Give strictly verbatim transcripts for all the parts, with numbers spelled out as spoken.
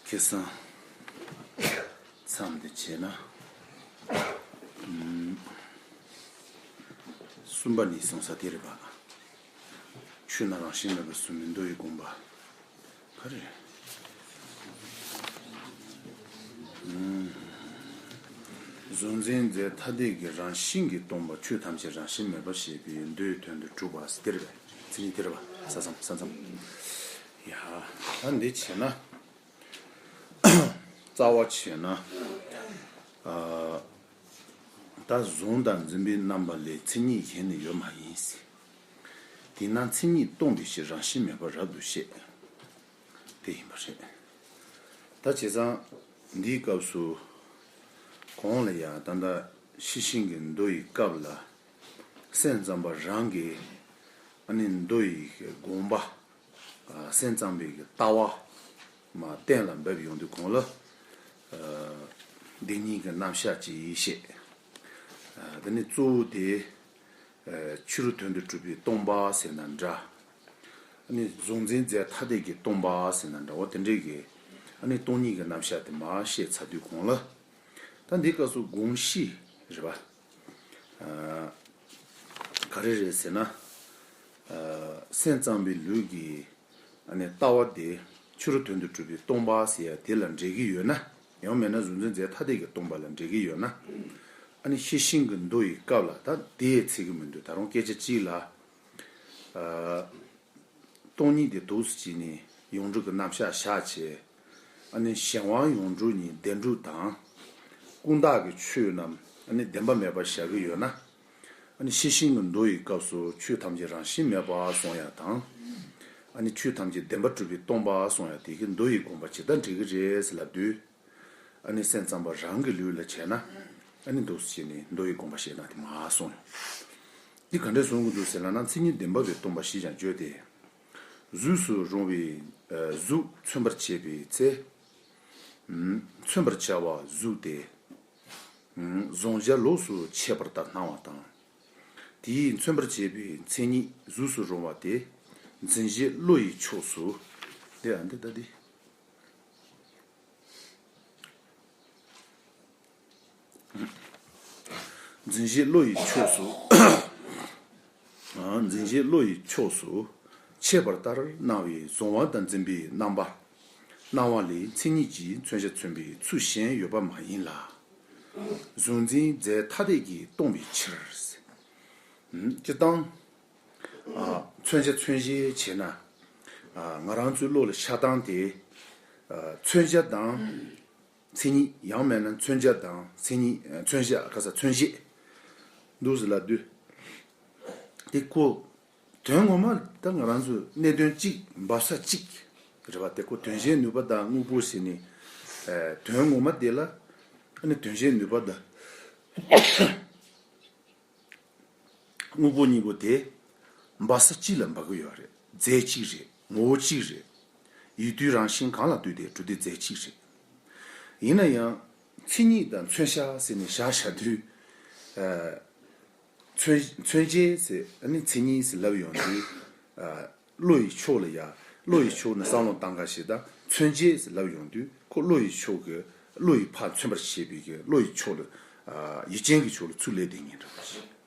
ཁེ་བཟང་མཚམས་འདི་བྱས་ན། ཨུམ། གསུམ་པ་ནས་སོང་ས་དེ་རེད་པ། ཆོས་རྣམས་རང་བཞིན་མེད་པར་གཟུགས་མེད་མདོ་ཡི་དགོངས་པ། ག་རེ། ཨུམ། གཟུགས་འཛིན་རྫས་ཐ་དད་ཀྱི་རང་བཞིན་གྱིས་སྟོང་པ་ཆོས་ཐམས་ཅད་རང་བཞིན་མེད་པ་ཞེས་པའི་མདོའི་དོན་དུ་གྲུབ་པ་དེ་རེད་པ། མཚན་ཉིད་དེ་རེད་པ། ས་མཚམས་ས་མཚམས། ཡ། ད་འདི་བྱས་ན། རྩ་བ་བྱས་ན། ཨ། ད་གཟུང་དང་འཛིན་པའི་རྣམ་པ་ལས་མཚན་ཉིད་གཞན་ནི་ཡོད་མ་ཡིན་ཟེར། དེས་ན་མཚན་ཉིད་སྟོང་པའི་ཕྱིར་རང་བཞིན་མེད་པར་རབ་ཏུ་བཤད། དེ་ཡིན་པ་རེད། ད་བྱས་ཙང་འདིའི་སྐབས་སུ་གོང་ལ་ཡང་ད་ལྟ་ཤེར་ཕྱིན་གྱི་མདོ་ཡི་སྐབས་ལ་སེམས་ཙམ་པ་རང་གིས་ཨ་ནི་མདོ་ཡི་དགོངས་པ། སེམས་ཙམ་པའི་ལྟ་བ་མ་གཏན་ལ་འབེབས་ཡོང་དུས་གོང་ལ། ཨ། འདི་ཉིད་ཀྱི་རྣམ་གཞག་ཅིག་བཤད། ཨ། དེ་ནི་གཙོ་བོ་དེ། ཨ། ཕྱི་རོལ་དོན་དུ་གྲུབ་པའི་སྟོང་པ་ཟེར་ན་འདྲ། ཨ་ནི་གཟུགས་འཛིན་རྫས་ཐ་དད་ཀྱི་སྟོང་པ་ཟེར་ན་འདྲ་བ་དེ་འདྲའི་གི། ཨ་ནི་སྟོང་ཉིད་ཀྱི་རྣམ་གཞག་དེ་མར་བཤད་ཚར་དུས་གོང་ལ། ད་འདི་སྐབས་སུ་དགོངས་གཞི་རེད་པ། ཨ། ག་རེ་རེད་ཟེར་ན། ཨ། སེམས་ཙམ་པའི་ལུགས་ཀྱི་ཨ་ནི་ལྟ་བ་དེ་ཕྱི་རོལ་དོན་དུ་གྲུབ་པའི་སྟོང་པ་ཟེར་ཡ་དེ་ལ་འགྲེལ་གྱི་ཡོད་ན། ཡང་མིན་ན་གཟུགས་འཛིན་རྫས་ཐ་དད་ཀྱི་སྟོང་པ་ལ་འགྲེལ་གྱི་ཡོད་ན། ཨ་ནི་ཤེར་ཕྱིན་གྱི་མདོ་ཡི་སྐབས་ལ་ད་དེ་ཚིག་གི་མི་འདུག་ད་རུང་སྐད་ཆ་གཅིག་ལ། ཨ། སྟོང་ཉིད་དེ་འདུག་སེ་བྱས་ནས་ཡོངས་གྲུབ་ཀྱི་རྣམ་གཞག་བཞག་བྱས། ཨ་ནི་གཞན་དབང་ཡོངས་གྲུབ་ཉིད་བདེན་གྲུབ་དང་། ཀུན་བཏགས་ཀྱི་ཆོས་རྣམས་ཨ་ནི་བདེན་པ་མེད་པར་བཞག་གི་ཡོད་ན། ཨ་ནི་ཤེར་ཕྱིན་གྱི་མདོ་ཡི་སྐབས་སུ་ཆོས་ཐམས་ཅད་རང་བཞིན་མེད་པར་གསུང་ཡ་དང་། ཨ་ནི་ཆོས་ཐམས་ཅད་བདེན་པར་གྲུབ་པའི་སྟོང་པར་གསུང་ཡ་དེ་གི་མདོ་ཡི་དགོངས་པ་ཇི་ལྟར་འགྲེལ་གྱི་རེད་ཟེར་ལབ་དུས། ཨ་ནི་སེམས་ཙམ་པ་རང་གི་ལུགས་ལ་བྱས་ན། ཨ་ནི་འདུག་སེ་བྱས་ནས་མདོ་ཡི་དགོངས་པ་བཤད་ན་དེ་མར་གསུངས། འདི་ག་འདྲས་གསུང་གི་འདུག་ཟེར་ལབ་ན། མཚན་ཉིད་བདེན་པ་བས་སྟོང་པ་ཞེས་ཀྱང་བརྗོད་དེ། གཟུགས་སུ་རུང་བའི། ཨ། གཟུགས་མཚོན་པར་བྱེད་པའི་ཚེ། ཨུམ། མཚོན་པར་བྱ་བ་གཟུགས་ཏེ། ཨུམ། གཟུང་བྱ་ལོགས་སུ་ཕྱེ་བར་ལྟར་སྣང་བ་དང་། དེས་མཚོན་པར་བྱེད་པའི་མཚན་ཉིད་གཟུགས་སུ་རུང་བ་དེ་འཛིན་བྱེད་བློ་ཡི་ཕྱོགས་སུ། དེ་ཡང་འདི་ལྟ་སྟེ། འཛིན་བྱེད་བློ་ཡི་ཕྱོགས་སུ། ཨ། འཛིན་བྱེད་བློ་ཡི་ཕྱོགས་སུ་ཕྱེ་བར་ལྟར་སྣང་བའི་གཟུང་བ་དང་འཛིན་པའི་རྣམ་པ། སྣང་བ་ལས་མཚན་ཉིད་ཀྱིས་མཚོན་བྱ་མཚོན་པའི་ཚུལ་གཞན་ཡོད་པ་མ་ཡིན་ལ། གཟུགས་འཛིན་རྫས་ཐ་དད་ཀྱིས་སྟོང་པའི་ཕྱིར། ཨུམ། སྤྱིར་བཏང་། ཨ། མཚོན་བྱ་མཚོན་བྱེད་བྱས་ན། ཨ། ང་རང་ཚོའི་བློ་ལ་ཤར་སྟངས་དེ། ཨ། མཚོན་བྱ་དང་མཚན་ཉིད། ཡང་མིན་ན་མཚོན་བྱ་དང་མཚན་ཉིད། ཨ། མཚོན་བྱ། ག་ས། མཚོན་བྱེད། འདུག་སེ་ལབ་དུས། དེ་ཁོ། དོན་ངོ་མ་ད་ང་རང་ཚོ་གནད་དོན་གཅིག་འབབ་ས་གཅིག་རེད་པ། དེ་ཁོ་དོན་གཞན་ནུས་པ་དང་དངོས་པོ་ཟེར་ནས། ཨ། དོན་ངོ་མ་དེ་ལ། ཨ་ནི་དོན་གཞན་ནུས་པ་དང་དངོས་པོ་གཉིས་པོ་དེ་འབབ་ས་གཅིག་ལ་འབབ་གི་ཡོད་རེད། རྫས་གཅིག་རེད། ངོ་བོ་གཅིག་རེད། ཡུལ་དུས་རང་བཞིན་གང་ལ་ལྟོས་ཏེ་གྲུབ་དེ་རྫས་གཅིག་རེད། ཡིན་ན་ཡང་མཚན་ཉིད་དང་མཚོན་བྱ་ཟེར་ནས་བཞག་བཞག་དུས། ཨ། མཚོན། མཚོན་བྱེད་ཟེར། ཨ་ནི་མཚན་ཉིད་ཟེར་ལབ་ཡོང་དུས། ཨ། བློ་ཡི་ཕྱོགས་ལ་ཡ། བློ་ཡི་ཕྱོགས་ནི་བསམ་བློ་བཏང་ག་ཞིག་དང་མཚོན་བྱེད་ཟེར་ལབ་ཡོང་དུས་ཁོ་བློ་ཡི་ཕྱོགས་ཀྱི་བློ་ཡིས་ཕར་མཚོན་པར་བྱེད་པའི་གི་བློ་ཡི་ཕྱོགས་ལ། ཨ། ཡུལ་ཅན་གྱི་ཕྱོགས་ལ་ཚུར་སླེབས་བསྡད་མཁན་འདྲ་པོ་ཞིག་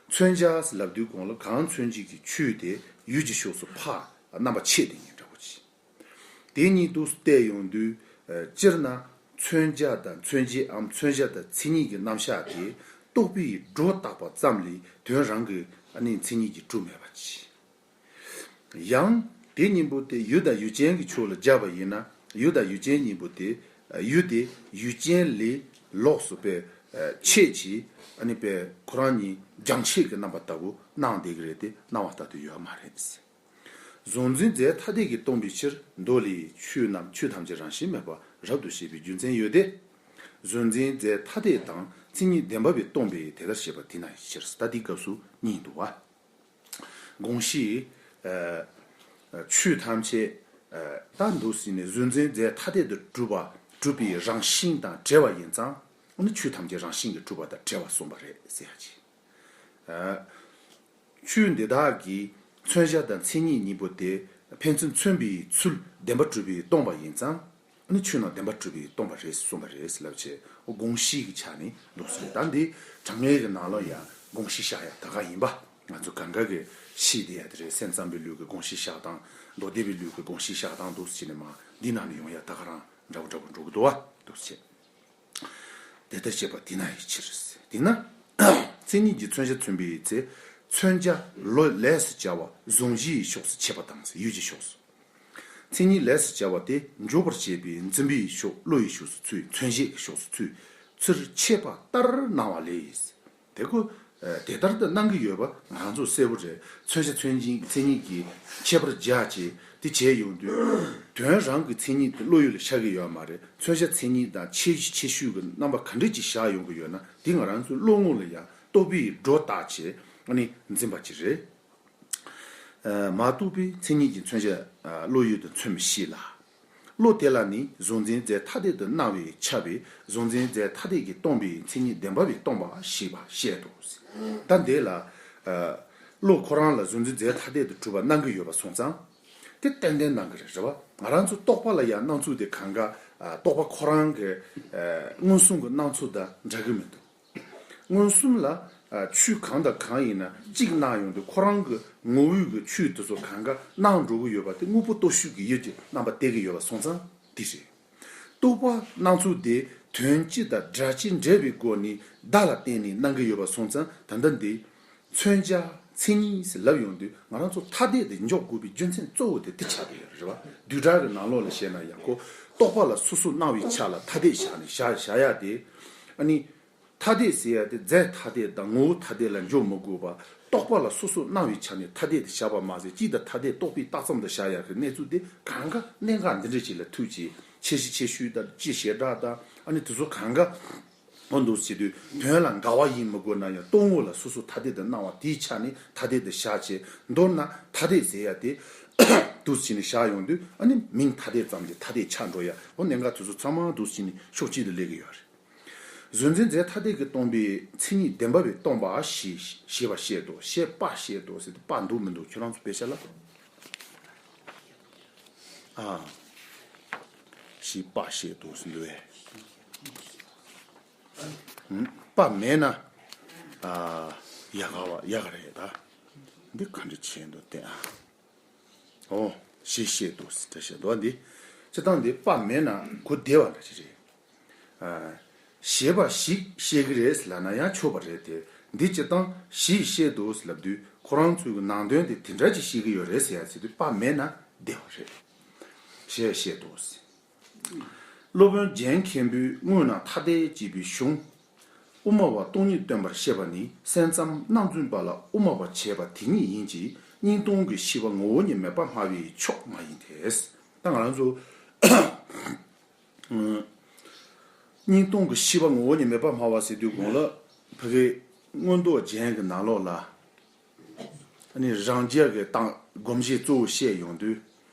མཚོན་བྱ་ཟེར་ལབ་དུས་གོང་ལ་གང་མཚོན་བྱེད་ཀྱི་ཆོས་དེ་ཡུལ་གྱི་ཕྱོགས་སུ་ཕར་རྣམ་པ་ཕྱེ་བསྡད་མཁན་འདྲ་པོ་ཞིག་དེ་ཉིད་དུ་བལྟས་ཡོང་དུས། ཨ། སྤྱིར་ན་མཚོན་བྱ་དང་མཚོན་བྱེད་འམ་མཚོན་བྱ་དང་མཚན་ཉིད་ཀྱི་རྣམ་གཞག་དེ་རྟོག་པས་སྒྲོ་བཏགས་པ་ཙམ་ལས་དོན་རང་གི། ཨ་ནི་མཚན་ཉིད་ཀྱིས་གྲུབ་མེད་པ་ཅིག་ཡང་དེ་གཉིས་པོ་དེ་ཡུལ་དང་ཡུལ་ཅན་གྱི་ཕྱོགས་ལ་སྦྱར་བ་ཡིན་ན། ཡུལ་དང་ཡུལ་ཅན་གཉིས་པོ་དེ། ཨ། ཡུལ་དེ་ཡུལ་ཅན་ལས་ལོགས་སུ་པའི། ཨ། ཕྱེད་ཅིག་ཨ་ནི་པའི་ཁོ་རང་ཉིད་རྒྱང་ཆད་ཀྱི་རྣམ་པ་ལྟ་བུ་སྣང་བསྡད་ཀྱི་རེད་དེ། སྣང་བ་ལྟ་དུ་ཡོད་མ་རེད། གཟུགས་འཛིན་རྫས་ཐ་དད་ཀྱིས་སྟོང་པའི་ཕྱིར། མདོ་ལས་ཆོས་རྣམས་ཆོས་ཐམས་ཅད་རང་བཞིན་མེད་པ་རབ་ཏུ་བཤད་པའི་རྒྱུ་མཚན་ཡོད་དེ། གཟུགས་འཛིན་རྫས་ཐ་དད་དང་མཚན་ཉིད་བདེན་པ་བས་སྟོང་པས་དེ་ལྟར་བཤད་པ་དེ་ན་ཡི་ཕྱིར། ད་འདིའི་སྐབས་སུ་གཉིས་འདུག་པ། དགོངས་གཞི། ཨ། ཆོས་ཐམས་ཅད། ཨ། ད་འདུག་སེ་ནས་གཟུགས་འཛིན་རྫས་ཐ་དད་དུ་གྲུབ་པ། གྲུབ་པའི་རང་བཞིན་དང་བྲལ་བ་ཡིན་ཙང་། འོ་ན་ཆོས་ཐམས་ཅད་རང་བཞིན་གྱིས་གྲུབ་པ་དང་བྲལ་བ་གསུངས་པ་རེད་ཟེར་ཡ་ཅིག་ཨ། ཆོས་འདི་དག་གི་མཚོན་བྱ་དང་མཚན་ཉིད་གཉིས་པོ་དེ་ཕན་ཚུན་མཚོན་པའི་ཚུལ་བདེན་པར་གྲུབ་པས་སྟོང་པ་ཡིན་ཙང་། ནི་ཆོས་རྣམས་བདེན་པར་གྲུབ་པས་སྟོང་པ་རེད་གསུངས་པ་རེད་ལབ་བྱས། དགོངས་གཞི་གི་ཆ་ནས་འདུག་ཟེར། ད་འདི་དྲང་ངེས་ཀྱི་ནང་ལོགས་ཡང་དགོངས་གཞི་བཞག་ཡ་ད་ག་ཡིན་པ། ང་ཚོ་གང་ག་གི་ཤེས་བསྡད་ཡ་དེ་རེད། སེམས་ཙམ་པའི་ལུགས་ཀྱི་དགོངས་གཞི་བཞག་སྟངས། མདོ་སྡེ་པའི་ལུགས་ཀྱི་དགོངས་གཞི་བཞག་སྟངས་འདུག་ཟེར་ནས་མ་འདི་ནང་ནས་ཡོང་ཡ་ད་ག་རང་འདྲ་བོ་འདྲ་བོ་འགྲོ་གི་འདུག་བ། འདུག་ཟེར། དེ་ལྟར་བཤད་པ་དེས་ན་ཡི་ཕྱིར། དེས་ན། མཚན་ཉིད་ཀྱི་མཚོན་བྱ་མཚོན་པའི་ཚེ། མཚོན་བྱ་བློ་ལས་སུ་བྱ་བ་གཟུང་བྱའི་ཕྱོགས་སུ་འཆད་པ་དང་ཡུལ་གྱི་ཕྱོགས་སུ། མཚན་ཉིད་ལས་སུ་བྱ་བ་དེ་འཇོག་པར་བྱེད་པའི་འཛིན་པའི་ཕྱོགས་བློ་ཡི་ཕྱོགས་སུ་ཚུད། མཚོན་བྱེད་ཀྱི་ཕྱོགས་སུ་ཚུད། ཚུར་འཆད་པ་ལྟར་སྣང་བ་ལས། དེ་ཀོ། དེ་ལྟར་དུ་སྣང་གི་ཡོད་པ་ང་རང་ཚོ་གསལ་པོ་རེད། མཚོན་བྱ་མཚན་ཉིད་མཚན་ཉིད་ཀྱི་ཁྱད་པར་སྦྱར་བྱས་དེ་བྱས་ཡོང་དུས། དོན་རང་གི་མཚན་ཉིད་དེ་བློ་ཡུལ་ལ་ཤར་གི་ཡོད་མ་རེད། མཚོན་བྱ་མཚན་ཉིད་དང་ཁྱད་གཞི་ཁྱད་ཆོས་ཀྱི་རྣམ་པ་ག་འདྲ་ཅིག་བཞག་ཡོང་གི་ཡོད་ན་དེ་ང་རང་ཚོའི་བློ་ངོ་ལ་ཡང་རྟོག་པས་སྒྲོ་བཏགས་བྱས་ཨ་ནི་འཛིན་པ་ཅིག་རེད། མ་རྟོགས་པའི་མཚན་ཉིད་ཀྱི་མཚོན་བྱ་བློ་ཡུལ་དུ་མཚོན་མི་ཤེས་ལ། བློ་དེ་ལ་ནི་གཟུང་འཛིན་རྫས་ཐ་དད་དུ་སྣང་བས་ཁྱབ་པས་གཟུང་འཛིན་རྫས་ཐ་དད་ཀྱིས་སྟོང་པའི་མཚན་ཉིད་བདེན་པ་བས་སྟོང་པ་ཞེས་པ་བཤད་དོ། ད་འདི་ལ། བློ་ཁོ་རང་ལ་གཟུང་འཛིན་རྫས་ཐ་དད་དུ་གྲུབ་པ་སྣང་གི་ཡོད་པ་སོང་ཙང་། དེ་ཏན་ཏན་སྣང་གི་རེད། རེད་བ། ང་རང་ཚོ་རྟོག་པ་ལ་ཡང་སྣང་ཚུལ་དེ་གང་ག་རྟོག་པ་ཁོ་རང་གི་མངོན་སུམ་གྱི་སྣང་ཚུལ་དང་འདྲ་གི་མི་འདུག་མངོན་སུམ་ལ་ཆོས་གང་དང་གང་ཡིན་ན་གཅིག་སྣང་ཡོང་དུས་ཁོ་རང་གི་ངོ་བོའི་གི་ཆོས་དེ་ཚོ་གང་ག་སྣང་འགྲོ་གི་ཡོད་པ་དེ་དངོས་པོ་སྟོབས་ཞུགས་ཀྱི་ཡུལ་གྱི་རྣམ་པ་སྟེར་གི་ཡོད་པ་སོང་ཙང་དེ་རེད། རྟོག་པ་སྣང་ཚུལ་དེ་དོན་སྤྱི་དང་སྒྲ་སྤྱི་འབྲེལ་བའི་སྒོ་ནས་བརྡ་ལ་བརྟེན་ནས་སྣང་གི་ཡོད་པ་སོང་ཙང་ད་ལྟ་འདི། མཚོན་བྱ་མཚན་ཉིད་ཟེར་ལབ་ཡོང་དུས་ང་རང་ཚོ་ཐ་དད་དེ་འཇོག་དགོས་པའི་རྒྱུ་མཚན་གཙོ་བོ་དེ་དེ་ཆགས་ཀྱི་ཡོད་རེད་བ། བསྡུས་གྲྭ་གི་ནང་ལོགས་ལ་བཤད་ན་ཡང་ཁོ་རྟོག་པ་ལ་སོ་སོ་སྣང་བའི་ཆ་ལ་ཐ་དད་བཞག་ནས་བཞག་བཞག་ཡ་དེ། ཨ་ནི། ཐ་དད་ཟེར་ཡ་དེ་རྫས་ཐ་དད་དང་ངོ་བོ་ཐ་དད་ལ་འཇོག་མི་དགོས་པ། རྟོག་པ་ལ་སོ་སོ་སྣང་བའི་ཆ་ནས་ཐ་དད་དེ་བཞག་པ་མ་ཟད་གཅིག་དང་ཐ་དད་རྟོག་པས་རྟགས་ཙམ་དུ་བཞག་ཡ་གི་གནས་ཚུལ་དེ་གང་ག་གནད་འགག་འདི་འདྲ་ཞིག་ལ་ཐུག་ཅིང་ཁྱད་གཞི་ཁྱད་ཆོས་དང་སྤྱི་བྱེ་བྲག་དང་ཨ་ནི་དེ་ཚོ་གང་ག་འོ་འདུག་བྱེད་དུས་དོན་ལ་འགལ་བ་ཡིན་མི་དགོས་ན་ཡང་རྟོག་ངོ་ལ་སོ་སོ་ཐ་དད་དུ་སྣང་བ་དེའི་ཆ་ནས་ཐ་དད་དུ་བཞག་བྱས་མདོར་ན་ཐ་དད་ཟེར་ཡ་དེ་འདུག་བྱས་ནས་བཞག་ཡོང་དུས་ཨ་ནི་མིང་ཐ་དད་ཙམ་གྱིས་ཐ་དད་ཆགས་འགྲོ་ཡ་འོ་གནད་འགག་དེ་ཚོ་ཚང་མ་འདུག་བྱས་ནས་ཕྱོགས་གཅིག་ཏུ་སླེབས་ཀྱི་ཡོད་རེད། གཟུང་འཛིན་རྫས་ཐ་དད་ཀྱིས་སྟོང་པའི་མཚན་ཉིད་བདེན་པ་བས་སྟོང་པ་ཞེས་ཞེས་པ་བཤད་དོ། ཞེས་པ་བཤད་དོ་ཟེར་དུས་པ་འདུག་མི་འདུག་ཁྱོད་རང་ཚོ་དཔེ་ཆ་ལ། ཨ། ཞེས་པ་བཤད་དོ་ཟེར་འདུག་བས། ཨུམ། པ་མེད་ན། ཨ། ཡག་ག་བ་ཡག་ག་རེད་ད། འདི་ག་འདྲ་བྱས་འདུག་བལྟས་ཨ། ཨོ། ཞེས་བཤད་དོ་ཟེར་བཤད་དོ་འདི། སྤྱིར་བཏང་འདི་པ་མེད་ན་གོ་བདེ་བ་འདྲ་ཅིག་རེད། ཨ། ཞེས་པ་ཞིག་བཤད་ཀྱི་རེད་ལབ་ན་ཡང་ཆོག་པ་རེད་དེ། འདི་སྤྱིར་བཏང་ཞེས་བཤད་དོ་ལབ་དུས་ཁོ་རང་ཚོའི་གི་ནང་དོན་དེ་དེ་འདྲ་ཅིག་བཤད་ཀྱི་ཡོད་རེད་ཟེར་ཡ་ཟེར་དུས་པ་མེད་ན་བདེ་བ་རེད། ཞེས་བཤད་དོ་ཟེར། སློབ་དཔོན་རྒྱན་མཁན་པོས་དངོས་རྣམས་ཐ་དད་ཅེས་པའི་གཞུང་། དབུ་མ་པ་སྟོང་ཉིད་སྟོན་པར་བཤད་པ་ནི་སེམས་ཙམ་རྣམ་རྫུན་པ་ལ་དབུ་མ་པ་བྱས་པ་དེ་ཉིད་ཡིན་གྱི་སྙིང་སྟོང་གི་ཤེས་པ་ངོ་བོ་ཉིད་མེད་པར་སྨྲ་བའི་ཕྱོགས་མ་ཡིན་ཏེ། ད་ང་རང་ཚོ་སྙིང་སྟོང་གི་ཤེས་པ་ངོ་བོ་ཉིད་མེད་པར་སྨྲ་བ་ཟེར་དུས་གོང་ལ་ཕ་གི་མངོན་རྟོགས་རྒྱན་གྱི་ནང་ལོགས་ལ། ཨ་ནི་རང་རྒྱལ་གྱི་སྟངས་སྒོམ་བྱེད་གཙོ་བོ་བཤད་ཡོང་དུས།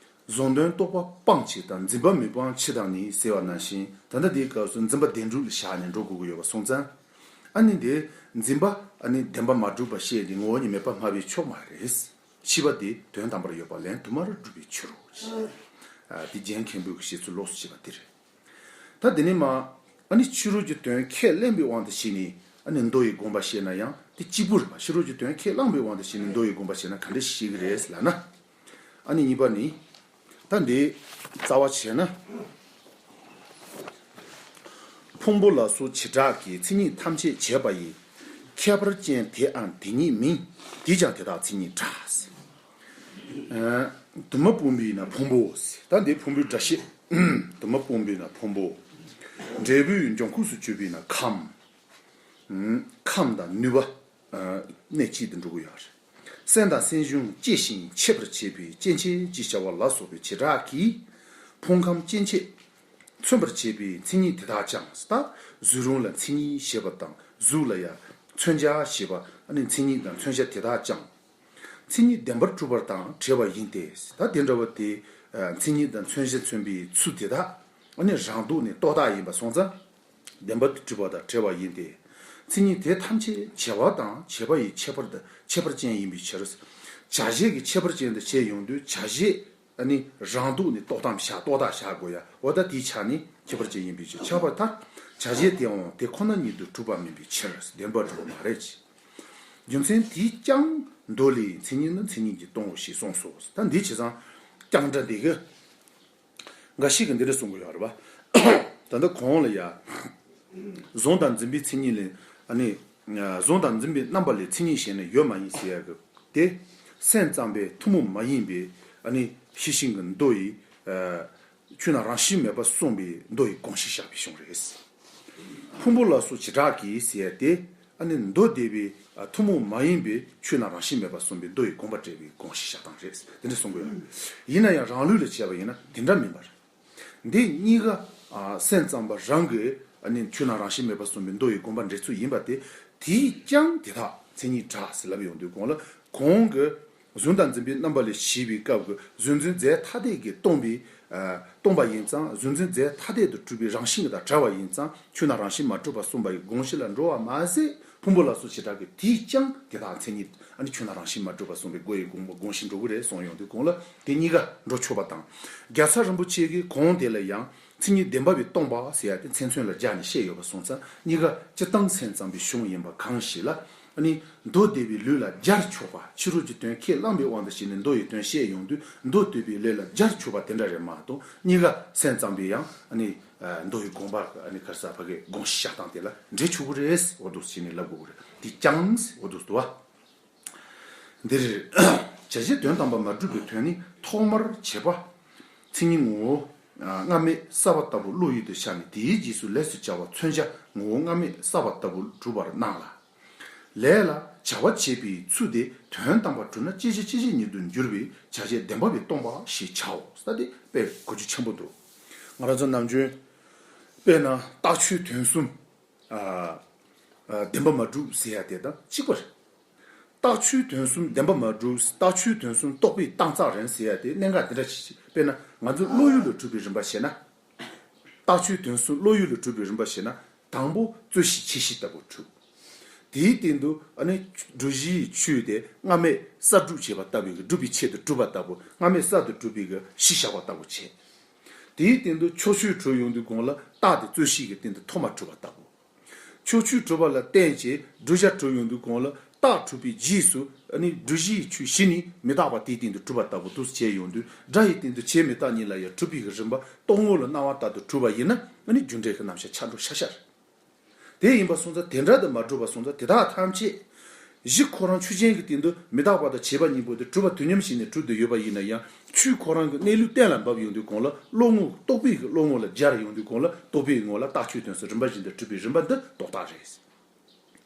གཟུང་དོན་རྟོག་པ་སྤང་ཕྱིར་དང་འཛིན་པ་མི་སྤང་ཕྱིར་དང་ནི་ཟེར་བ་ནང་བཞིན་ད་ལྟ་དེའི་སྐབས་སུ་འཛིན་པ་བདེན་གྲུབ་ལ་བཞག་ནས་འགྲོ་དགོས་ཀྱི་ཡོད་པ་སོང་ཙང་། ཨ་ནི་དེ་འཛིན་པ་ཨ་ནི་བདེན་པ་མ་གྲུབ་པ་བཤད་དེ་ངོ་བོ་ཉིད་མེད་པར་སྨྲ་བའི་ཕྱོགས་མ་རེད། ཤེས་པ་དེ་དོན་དམ་པར་ཡོད་པ་ལན་དུ་མར་སྒྲུབ་པའི་ཕྱིར་རོ། ཨ་དེ་རྒྱན་མཁན་པོའི་བཤད་ཚུལ་ལོགས་སུ་བྱས་པ་དེ་རེད། ད་དེ་ནས་མ། ཨ་ནི་ཕྱི་རོལ་གྱི་དོན་ཁས་ལེན་པའི་དབང་དུ་བྱས་ནས་ཨ་ནི་མདོ་ཡི་དགོངས་པ་བཤད་ན་ཡང་དེ་གཅིག་པུ་རེད་པ། ཕྱི་རོལ་གྱི་དོན་ཁས་བླངས་པའི་དབང་དུ་བྱས་ནས་མདོ་ཡི་དགོངས་པ་བཤད་ན་ག་འདྲ་ཞིག་རེད་ལབ་ན། ཨ་ནི་གཉིས་པ་ནི། ད་འདི་རྩ་བ་བྱས་ན། ཕུང་པོ་ལ་སོགས་བྱེ་བྲག་གི་མཚན་ཉིད་ཐམས་ཅད་བྱས་པ་ཡི། ཁྱད་པར་ཅན་དེའང་དེ་ཉིད་མིན། དེས་ཀྱང་དེ་དག་མཚན་ཉིད་བྲལ། དུ་མ་སྤུངས་པས་ན་ཕུང་པོ། ད་འདི་ཕུང་པོའི་སྒྲ་བཤད། དུ་མ་སྤུངས་པས་ན་ཕུང་པོ། འབྲས་བུའི་འབྱུང་ཁུངས་སུ་གྱུར་པས་ན་ཁམས། ཁམས་དང་ནུས་པ། གནད་གཅིག་ཏུ་འགྲོ་གི་ཡོད་རེད། སེམས་དང་སེམས་བྱུང་སྐྱེ་ཞིང་མཆེད་པར་བྱེད་པའི་སྐྱེ་མཆེད་ཅེས་བྱ་བ་ལ་སོགས་པའི་བྱེ་བྲག་གིས། ཕུང་ཁམས་སྐྱེ་མཆེད། མཚོན་པར་བྱེད་པའི་མཚན་ཉིད་དེ་དག་ཀྱང་ད་གཟུགས་རུང་ལ་མཚན་ཉིད་ཞེས་པ་དང་གཟུགས་ལ་ཡང་མཚོན་བྱ་ཞེས་པ་ནི་མཚན་ཉིད་དང་མཚོན་བྱ་དེ་དག་ཀྱང་། མཚན་ཉིད་བདེན་པར་གྲུབ་པར་དང་བྲལ་བ་ཡིན་ཏེ། ད་དེ་འདྲ་བ་དེ་མཚན་ཉིད་དང་མཚོན་བྱ་མཚོན་པའི་ཚུལ་དེ་དག་ནི་རང་ལྡོག་ནས་རྟོག་བཏགས་ཡིན་པ་སོང་ཙང་། བདེན་པར་གྲུབ་པ་དང་བྲལ་བ་ཡིན་ཏེ། མཚན་ཉིད་དེ་ཐམས་ཅད་བྱ་བ་དང་བྱེད་པ་ཡི་ཁྱད་པར་དང་ཁྱད་པར་ཅན་ཡིན་པའི་ཕྱིར། བྱ་བྱེད་ཀྱི་ཁྱད་པར་ཅན་དུ་བྱས་ཡོང་དུས་བྱ་བྱེད། ཨ་ནི་རང་ལྡོག་ནས་རྟོགས་དམ་བཞག་རྟོགས་དག་བཞག་དགོས་ཡ། འོ་ད་དེའི་ཆ་ནི་ཁྱད་པར་ཅན་ཡིན་པའི་ཕྱིར། ཁྱབ་པར་ཐལ། བྱ་བྱེད་དེའང་དེ་ཁོ་ན་ཉིད་དུ་གྲུབ་པ་མིན་པའི་ཕྱིར། བདེན་པར་གྲུབ་པ་མ་རེད་ཅེས། རྒྱུ་མཚན་དེས་ཀྱང་མདོ་ལས་མཚན་ཉིད་ནི་མཚན་ཉིད་ཀྱིས་སྟོང་ཞེས་གསུངས་སོ། ད་འདི་བྱས་ཙང་ཀྱང་སྒྲ་འདི་གི་འགའ་ཞིག་གིས་འདི་འདྲ་གསུང་གི་ཡོད་རེད་པ། ད་ལྟ་གོང་ལ་ཡ། གཟུང་དང་འཛིན་པའི་མཚན་ཉིད་ལས། ཨ་ནི། གཟུང་དང་འཛིན་པའི་རྣམ་པ་ལས་མཚན་ཉིད་གཞན་ནི་ཡོད་མ་ཡིན་ཟེར་ཡ་གི་དེ། སེམས་ཙམ་པས་ཐུན་མོང་མ་ཡིན་པའི། ཨ་ནི། ཤེས་བཞིན་གྱི་མདོ་ཡི། ཆོས་རྣམས་རང་བཞིན་མེད་པར་གསུངས་པའི་མདོ་ཡི་དགོངས་གཞི་བཞག་པའི་གཞུང་རེད། ཕུང་པོ་ལ་སོགས་བྱེ་བྲག་གིས་ཟེར་ཡ་དེ། ཨ་ནི་མདོ་སྡེ་པའི་ཐུན་མོང་མ་ཡིན་པའི་ཆོས་རྣམས་རང་བཞིན་མེད་པར་གསུངས་པའི་མདོ་ཡི་དགོངས་པ་འགྲེལ་བའི་དགོངས་གཞི་བཞག་སྟངས་རེད། དེ་འདྲ་གསུང་གི་ཡོད། ཡིན་ན་ཡང་རང་ལུགས་ལ་བྱས་པ་ཡིན་ན་དེ་འདྲ་མིན་པར། འདི་གཉིས་ཀ། ཨ། སེམས་ཙམ་པ་རང་གི། ཨ་ནི་ཆོས་རྣམས་རང་བཞིན་མེད་པར་གསུངས་པའི་མདོ་ཡི་དགོངས་པ་འགྲེལ་ཚུལ་ཡིན་པ་དེ། དེས་ཀྱང་དེ་དག་མཚན་ཉིད་བྲལ་ཟེར་ལབ་ཡོང་དུས་གོང་ལ་གོང་གི། གཟུང་དང་འཛིན་པའི་རྣམ་པ་ལས་ཞེས་པའི་སྐབས་ཀྱི་གཟུང་འཛིན་རྫས་ཐ་དད་ཀྱིས་སྟོང་པའི། ཨ། སྟོང་པ་ཡིན་ཙང་། གཟུང་འཛིན་རྫས་ཐ་དད་དུ་གྲུབ་པའི་རང་བཞིན་གྱི་དང་བྲལ་བ་ཡིན་ཙང་། ཆོས་རྣམས་རང་བཞིན་མ་གྲུབ་པར་གསུངས་པ་ཡི་དགོངས་གཞི་ལ་འགྲོ་བ་མ་ཟད། ཕུང་པོ་ལ་སོགས་བྱེ་བྲག་གི་དེས་ཀྱང་དེ་དག་མཚན་ཉིད། ཨ་ནི་ཆོས་རྣམས་རང་བཞིན་མ་གྲུབ་པར་གསུངས་པའི་སྒོ་ཡི་དགོངས་པ་དགོངས་གཞི་འགྲོ་གི་རེད་གསུངས་ཡོང་དུས་གོང་ལ་དེ་གཉིས་ཀ་འགྲོ་ཆོག་པ་དང་། རྒྱལ་ཚབ་རིན་པོ་ཆེ་གིས་གོང་དེ་ལ་ཡང་མཚན་ཉིད་བདེན་པ་བས་སྟོང་པ་ཟེར་ཡ་དེ་མཚན་མཚོན་ལ་སྦྱར་ནས་བཤད་ཡོད་པ་སོང་ཙང་། གཉིས་ཀ་སྤྱིར་བཏང་སེམས་ཙམ་པའི་གཞུང་ཡིན་པ་གང་ཞིག་ལ། ཨ་ནི་མདོ་སྡེ་པའི་ལུགས་ལ་སྦྱར་ཆོག་པ། ཕྱི་རོལ་གྱི་དོན་ཁས་བླངས་པའི་དབང་དུ་བྱས་ནས་མདོ་ཡི་དོན་བཤད་ཡོང་དུས། མདོ་སྡེ་པའི་ལུགས་ལ་སྦྱར་ཆོག་པ་དེ་འདྲ་རེད་མ་གཏོགས། གཉིས་ཀ་སེམས་ཙམ་པའི་ཡང་། ཨ་ནི། མདོ་ཡི་དགོངས་པ། ཨ་ནི་ག་རེ་ཟེར། ཕ་གིའི་དགོངས་གཞི་བཞག་སྟངས་དེ་ལ་འགྲེལ་ཆོག་གི་རེད། འོ་འདུག་སེ་བྱས་ནས་ལབ་དགོས་ཀྱི་རེད། དེ་ཀྱང་འོ་འདུག་སེ་འདུག་བ། འདིར། བྱ་བྱེད་དོན་དམ་པར་མ་གྲུབ་པའི་དོན་ནི་ཐོག་མར་བྱས་པ། མཚན་ཉིད་ངོ་བོ། སྔ་མས་བསལ་བ་ལྟ་བུ་བློ་ཡུལ་དུ་ཤར་ནས། དེའི་རྗེས་སུ་ལས་སུ་བྱ་བ་མཚོན་བྱ་ངོ་བོ་སྔ་མས་བསལ་བ་ལྟ་བུ་གྲུབ་པར་སྣང་ལ། ལས་ལ་བྱ་བ་བྱེད་པའི་ཚུལ་དེ་དོན་དམ་པར་གྲུབ་ན་སྐྱེད་བྱེད་སྐྱེད་བྱེད་ཉིད་དུ་འགྱུར་བས་བྱ་བྱེད་བདེན་པ་བས་སྟོང་པ་ཞེས་བྱའོ། ས་དེ་དཔེ་གོ་རྒྱུ་ཆེན་པོ་འདུག་ང་རང་ཚོ་ནམ་རྒྱུན། དཔེར་ན་རྟགས་ཆོས་དོན་གསུམ། ཨ། ཨ། བདེན་པར་མ་གྲུབ་ཟེར་ཡ་དེ་དང་གཅིག་པ་རེད། རྟགས་ཆོས་དོན་གསུམ་བདེན་པར་མ་གྲུབ། རྟགས་ཆོས་དོན་གསུམ་རྟོག་པས་བཏང་རྩ་རན་ཟེར་ཡ་དེ་གནད་འགག་འདི་འདྲ་ཞིག་དཔེར་ན་ང་ཚོ་བློ་ཡུལ་ལ་གྲུབ་པའི་རིམ་པ་བྱས་ན། རྟགས་ཆོས་དོན་གསུམ་བློ་ཡུལ་ལ་གྲུབ་པའི་རིམ་པ་བྱས་ན། དང་པོ་རྩོད་གཞི་འཆད་གཞི་ལྟ་བུ་གྲུབ། དེའི་སྟེང་དུ་ཨ་ནི་སྒྲུབ་གཞིའི་ཆོས་དེ་སྔ་མས་གསར་སྒྲུབ་བྱས་པ་ལྟ་བུའི་གི་སྒྲུབ་པའི་ཆེད་དུ་གྲུབ་པ་ལྟ་བུ། སྔ་མས་གསར་དུ་གྲུབ་པའི་གི་གཞི་བཞག་པ་ལྟ་བུ་བྱས། དེའི་སྟེང་དུ་ཕྱོགས་ཆོས་གྲུབ་ཡོང་དུས་གོང་ལ་རྟགས་དེ་རྩོད་གཞི་གི་སྟེང་དུ་ཐོག་མར་གྲུབ་པ་ལྟ་བུ། ཕྱོགས་ཆོས་གྲུབ་པ་ལ་བརྟེན་བྱས་བསྒྲུབ་བྱ་གྲུབ་ཡོང་དུས་གོང་ལ་རྟགས་གྲུབ་པའི་རྗེས་སུ་ཨ་ནི་སྒྲུབ་གཞིའི་ཆོས་གཞི་ནི་མི་རྟག་པ་དེའི་སྟེང་དུ་གྲུབ་པ་ལྟ་བུ་འདུག་སེ་བྱས་ཡོང་དུས། སྒྲ་ཡི་སྟེང་དུ་བྱས་མི་རྟག་གཉིས་ལ་ཡང་གྲུབ་པའི་གི་རིམ་པ་རྟོག་ངོ་ལ་སྣང་བ་ལྟར་དུ་གྲུབ་པ་ཡིན་ན། ཨ་ནི་རྒྱུ་འབྲས་ཀྱི་རྣམ་གཞག་ཆ་འགྲོ་ཤ་ཤ་རེད། དེ་ཡིན་པ་སོང་ཙང་། དེ་འདྲ་དུ་མ་གྲུབ་པ་སོང་ཙང་། དེ་དག་ཐམས་ཅད་གཞི་ཁོ་རང་ཆོས་ཅན་གྱི་སྟེང་དུ་མི་རྟག་པ་དང་བྱས་པ་གཉིས་པོ་དེ་གྲུབ་པ་དུས་མཉམ་ཞིག་ནས་གྲུབ་བསྡད་ཡོད་པ་ཡིན་ན་ཡང་། ཆོས་ཁོ་རང་གི་གནས་ལུགས་གཏན་ལ་འབེབས་ཡོང་དུས་གོང་ལ། བློ་ངོ་། རྟོག་པའི་གི་བློ་ངོ་ལ་སྦྱར་ཡོང་དུས་གོང་ལ། རྟོག་པའི་ངོ་ལ་རྟགས་ཆོས་དོན་གསུམ་རིམ་པ་བཞིན་དུ་གྲུབ་པའི་རིམ་པ་འདི་རྟོག་བཏགས་རེད།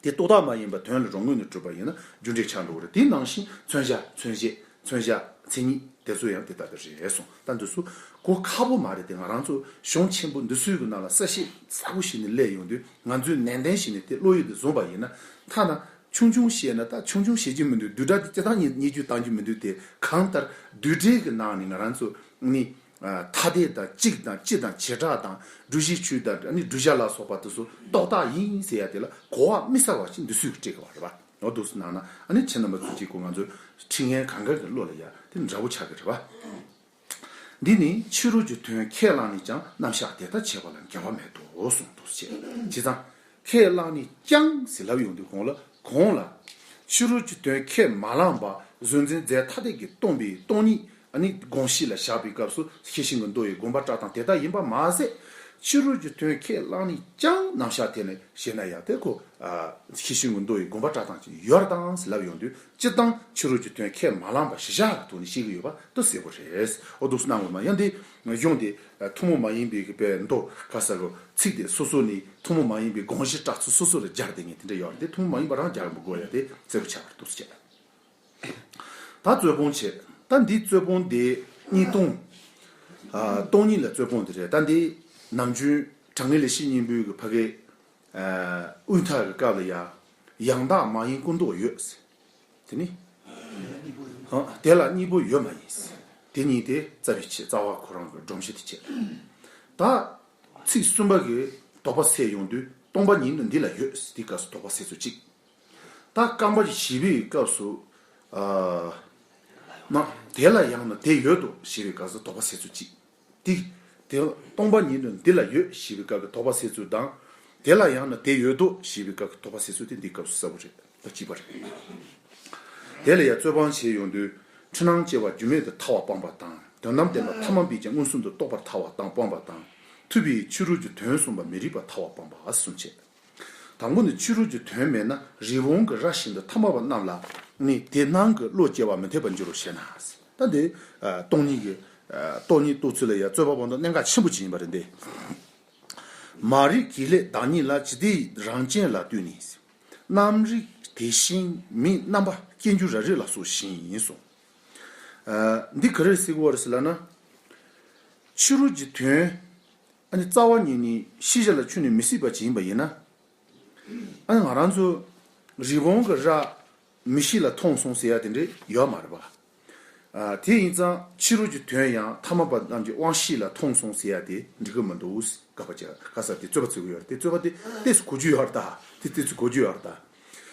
དེ་རྟོག་བཏགས་མ་ཡིན་པ་དོན་ལ་རང་ངོས་ནས་གྲུབ་པ་ཡིན་ན་རྒྱུ་འབྲས་ཆགས་འགྲོ་གི་རེད། དེ་ནང་བཞིན་མཚོན་བྱ། མཚོན་བྱེད། མཚོན་བྱ། མཚན་ཉིད་དེ་ཚོ་ཡང་དེ་ལྟ་བུ་རེད་གསུངས། ད་འདི་ཚོ་གོ་ཁག་པོ་མ་རེད་དེ། ང་རང་ཚོ་གཞུང་ཆེན་པོ་འདི་ཚོའི་གི་ནང་ལ་གསལ་བཤད་གསལ་པོ་ཞིག་ནས་སླེབས་ཡོང་དུས། ང་ཚོས་ནན་ཏན་ཞིག་ནས་དེ་བློ་ཡུལ་དུ་བཟུང་བ་ཡིན་ན། ཐ་ན་ཆུང་ཆུང་བཤད་ན་ད་ཆུང་ཆུང་བཤད་རྒྱུ་མི་འདུག་བསྡུས་གྲྭ་དེ་སྤྱིར་བཏང་ཉེ་ཉེ་རྒྱུ་བཏང་རྒྱུ་མི་འདུག་དེ་གང་ལྟར་བསྡུས་གྲྭའི་གི་ནང་ནས་ང་རང་ཚོ་ནི། ཨ། ཐ་དད་དང་གཅིག་དང་། སྤྱི་དང་བྱེ་བྲག་དང་། སྒྲུབ་གཞིའི་ཆོས་དང་། ཨ་ནི་སྒྲུབ་བྱ་ལ་སོགས་པ་དེ་ཚོ་རྟོག་བཏགས་ཡིན་ཟེར་ཡ་དེ་ལ་གོ་བ་དམིགས་བསལ་བ་ཞིག་འདི་ཚོས་སྤྲད་གི་བ་རེད་པ། འོ་འདུག་སེ་གནང་ན། ཨ་ནི་ཁྱེད་རྣམ་པ་ཚོ་གཅིག་གོ་ང་ཚོ་ཁྲིད་མཁན་གང་ག་གི་བློ་ལ་ཡ་དེ་འདྲ་བོ་ཆགས་ཀྱི་རེད་པ། འདི་ནི་ཕྱི་རོལ་གྱི་དོན་ཁས་བླངས་ནས་ཀྱང་རྣམ་གཞག་དེ་ལྟར་བྱེད་པ་ལ་འགལ་བ་མེད་དོ་གསུངས་འདུག་སེ་བྱས། བྱས་ཙང་ཁས་བླངས་ནས་ཀྱང་ཟེར་ལབ་ཡོང་དུས་གོང་ལ། གོང་ལ། ཕྱི་རོལ་གྱི་དོན་ཁས་མ་བླངས་པ། གཟུང་འཛིན་རྫས་ཐ་དད་ཀྱིས་སྟོང་པའི་སྟོང་ཉིད། ཨ་ནི་དགོངས་གཞི་ལ་བཞག་པའི་སྐབས་སུ་ཤེས་བཞིན་གྱི་མདོ་ཡི་དགོངས་པ་བཀྲལ་སྟངས་དེ་ལྟར་ཡིན་པ་མ་ཟད། ཕྱི་རོལ་གྱི་དོན་ཁས་བླངས་ནས་ཀྱང་རྣམ་གཞག་དེ་ནི་ཞེ་ན་ཡང་དེ་ཁོ། ཨ། ཤེས་བཞིན་གྱི་མདོ་ཡི་དགོངས་པ་བཀྲལ་སྟངས་ཅིག་ཡོད་དང་ཟེར་ལབ་ཡོང་དུས། སྤྱིར་བཏང་ཕྱི་རོལ་གྱི་དོན་ཁས་མ་བླངས་པ་གཞི་བཞག་གི་ཐོག་ནས་བཤད་ཀྱི་ཡོད་པ་དེ་གསལ་པོ་རེད། འོ་འདུག་སེ་གནང་དགོས་མ། ཡང་འདི་གཞུང་དེ་ཐུན་མོང་མ་ཡིན་པའི་གི་དཔེ་མདོ་ག་ས་གི་ཚིག་དེ་སོ་སོ་ནས་ཐུན་མོང་མ་ཡིན་པའི་དགོངས་གཞི་བཀྲལ་ཚུལ་སོ་སོ་ལ་སྦྱར་བསྡད་མཁན་དེ་འདྲ་ཡོད་རེད་དེ། ཐུན་མོང་མ་ཡིན་པ་རང་སྦྱར་མི་དགོས་ཡ་དེ་གསལ་པོ་ཆགས་པ་རེད། འདུག་སེ་བྱས། ད་རྩོད་སྤོང་བྱས། ད་འདི་རྩོད་སྤོང་དེ་གཉིས་སྟོང་། ཨ། སྟོང་ཉིད་ལ་རྩོད་སྤོང་དེ་རེད། ད་འདི་ནམ་རྒྱུན་དྲང་ངེས་ལེགས་བཤད་སྙིང་པོའི་གི་ཕ་གི། ཨ། དབུས་མཐའ་གི་སྐབས་ལ་ཡ། ཡང་དག་མ་ཡིན་ཀུན་རྟོག་ཡོད། དེ་ནི། ཧང་། དེ་ལ་གཉིས་པོ་ཡོད་མ་ཡིན། དེ་གཉིས་དེ་རྩ་བའི་ཆེད། རྩ་བ་ཁོ་རང་གི་སྒྲོམ་གཞི་དེ་བྱས། ད་ཚིག་གསུམ་པ་གི་དོགས་པ་སེལ་ཡོང་དུས། སྟོང་པ་ཉིད་ནི་འདི་ལ་ཡོད། དེའི་སྐབས་སུ་དོགས་པ་སེལ་ཚུལ་གཅིག་ད་རྐང་པ་བཞི་པའི་སྐབས་སུ། ཨ། ན་དེ་ལ་ཡང་ན་དེ་ཡོད་དོ་ཞེས་པའི་སྐབས་སུ་དོགས་པ་ཟེར་ཚུལ་གཅིག་དེ་དེ་སྟོང་པ་ཉིད་དུ་འདི་ལ་ཡོད་ཞེས་པའི་སྐབས་ཀྱི་དོགས་པ་ཟེར་ཚུལ་དང་། དེ་ལ་ཡང་ན་དེ་ཡོད་དོ་ཞེས་པའི་སྐབས་ཀྱི་དོགས་པ་ཟེར་ཚུལ་དེ་འདིའི་སྐབས་སུ་གསལ་པོ་རེད། ད་གཅིག་པ་རེད། དེ་ལ་ཡང་རྩོད་སྤོང་བྱེད་ཡོང་དུས་འཁྲུལ་སྣང་སྐྱེ་བ་རྒྱུ་མེད་དུ་ཐལ་བ་སྤངས་པ་དང་། དོན་དམ་བདེན་པ་ཐ་མལ་པས་ཀྱང་མངོན་སུམ་དུ་རྟོགས་པར་ཐལ་བ་དང་སྤངས་པ་དང་། ཐུབ་པས་ཕྱི་རོལ་གྱི་དོན་གསུངས་པ་མི་རིགས་པར་ཐལ་བ་སྤངས་པ་གསུམ་བྱས། དང་པོ་ནི་ཕྱི་རོལ་གྱི་དོན་མེད་ན་རི་བོང་གི་རྭ་བཞིན་དུ་ཐ་མལ་པ་རྣམས་ལ་ནི་དེ་སྣང་གི་བློ་སྐྱེ་བ་མི་འཐད་པར་འགྱུར་རོ་ཞེ་ན། ད་འདི་ཨ་སྟོང་ཉིད་ཀྱི་ཨ་སྟོང་ཉིད་རྟོགས་ཚུལ་ལ་ཡང་རྩོད་པ་པོ་འདི་གནད་འགག་ཆེན་པོ་ཅིག་ཡིན་པ་རེད་འདི། མ་རིག་གིས་བསླད་བདག་ཉིད་ལ་ཇི་སྟེ་རང་རྐྱེན་ལ་ལྟོས་ནས། རྣམ་རིག་དེ་བཞིན་མིན་རྣམ་པ་སྐྱེ་འགྱུར་ར་རི་ལ་སོགས་བཞིན་ཡིན་གསུངས། ཨ་འདི་ག་རེ་ཟེར་གྱི་ཡོད་རེད་ཟེར་ལབ་ན། ཕྱི་རོལ་གྱི་དོན། ཨ་ནི་རྩ་བ་ཉིད་ནས་ཤེས་བྱ་ལ་ཁྱོན་ནས་མི་སྲིད་པ་ཅིག་ཡིན་པ་ཡིན་ན། ཨ་ནི་ང་རང་ཚོ་རི་བོང་གི་རྭ་མི་ཤེས་ལ་མཐོང་སོང་ཟེར་ཡ་དེ་འདྲ་ཡོད་མ་རེད་པ། ཨ་དེ་ཡིན་ཙང་ཕྱི་རོལ་གྱི་དོན་ཡང་ཐ་མལ་པ་རྣམས་ཀྱི་དབང་ཤེས་ལ་མཐོང་སོང་ཟེར་ཡ་དེ་འགྲིག་གི་མི་འདུག་དགག་པ་བྱས་ག་ས་དེ་རྩོད་པ་བྱེད་ཀྱི་ཡོད་རེད། དེ་རྩོད་པ་དེ་ཏོག་ཙམ་གོ་རྒྱུ་ཡོད་རེད་ད། དེ་ཏོག་ཙམ་གོ་རྒྱུ་ཡོད་རེད་ད།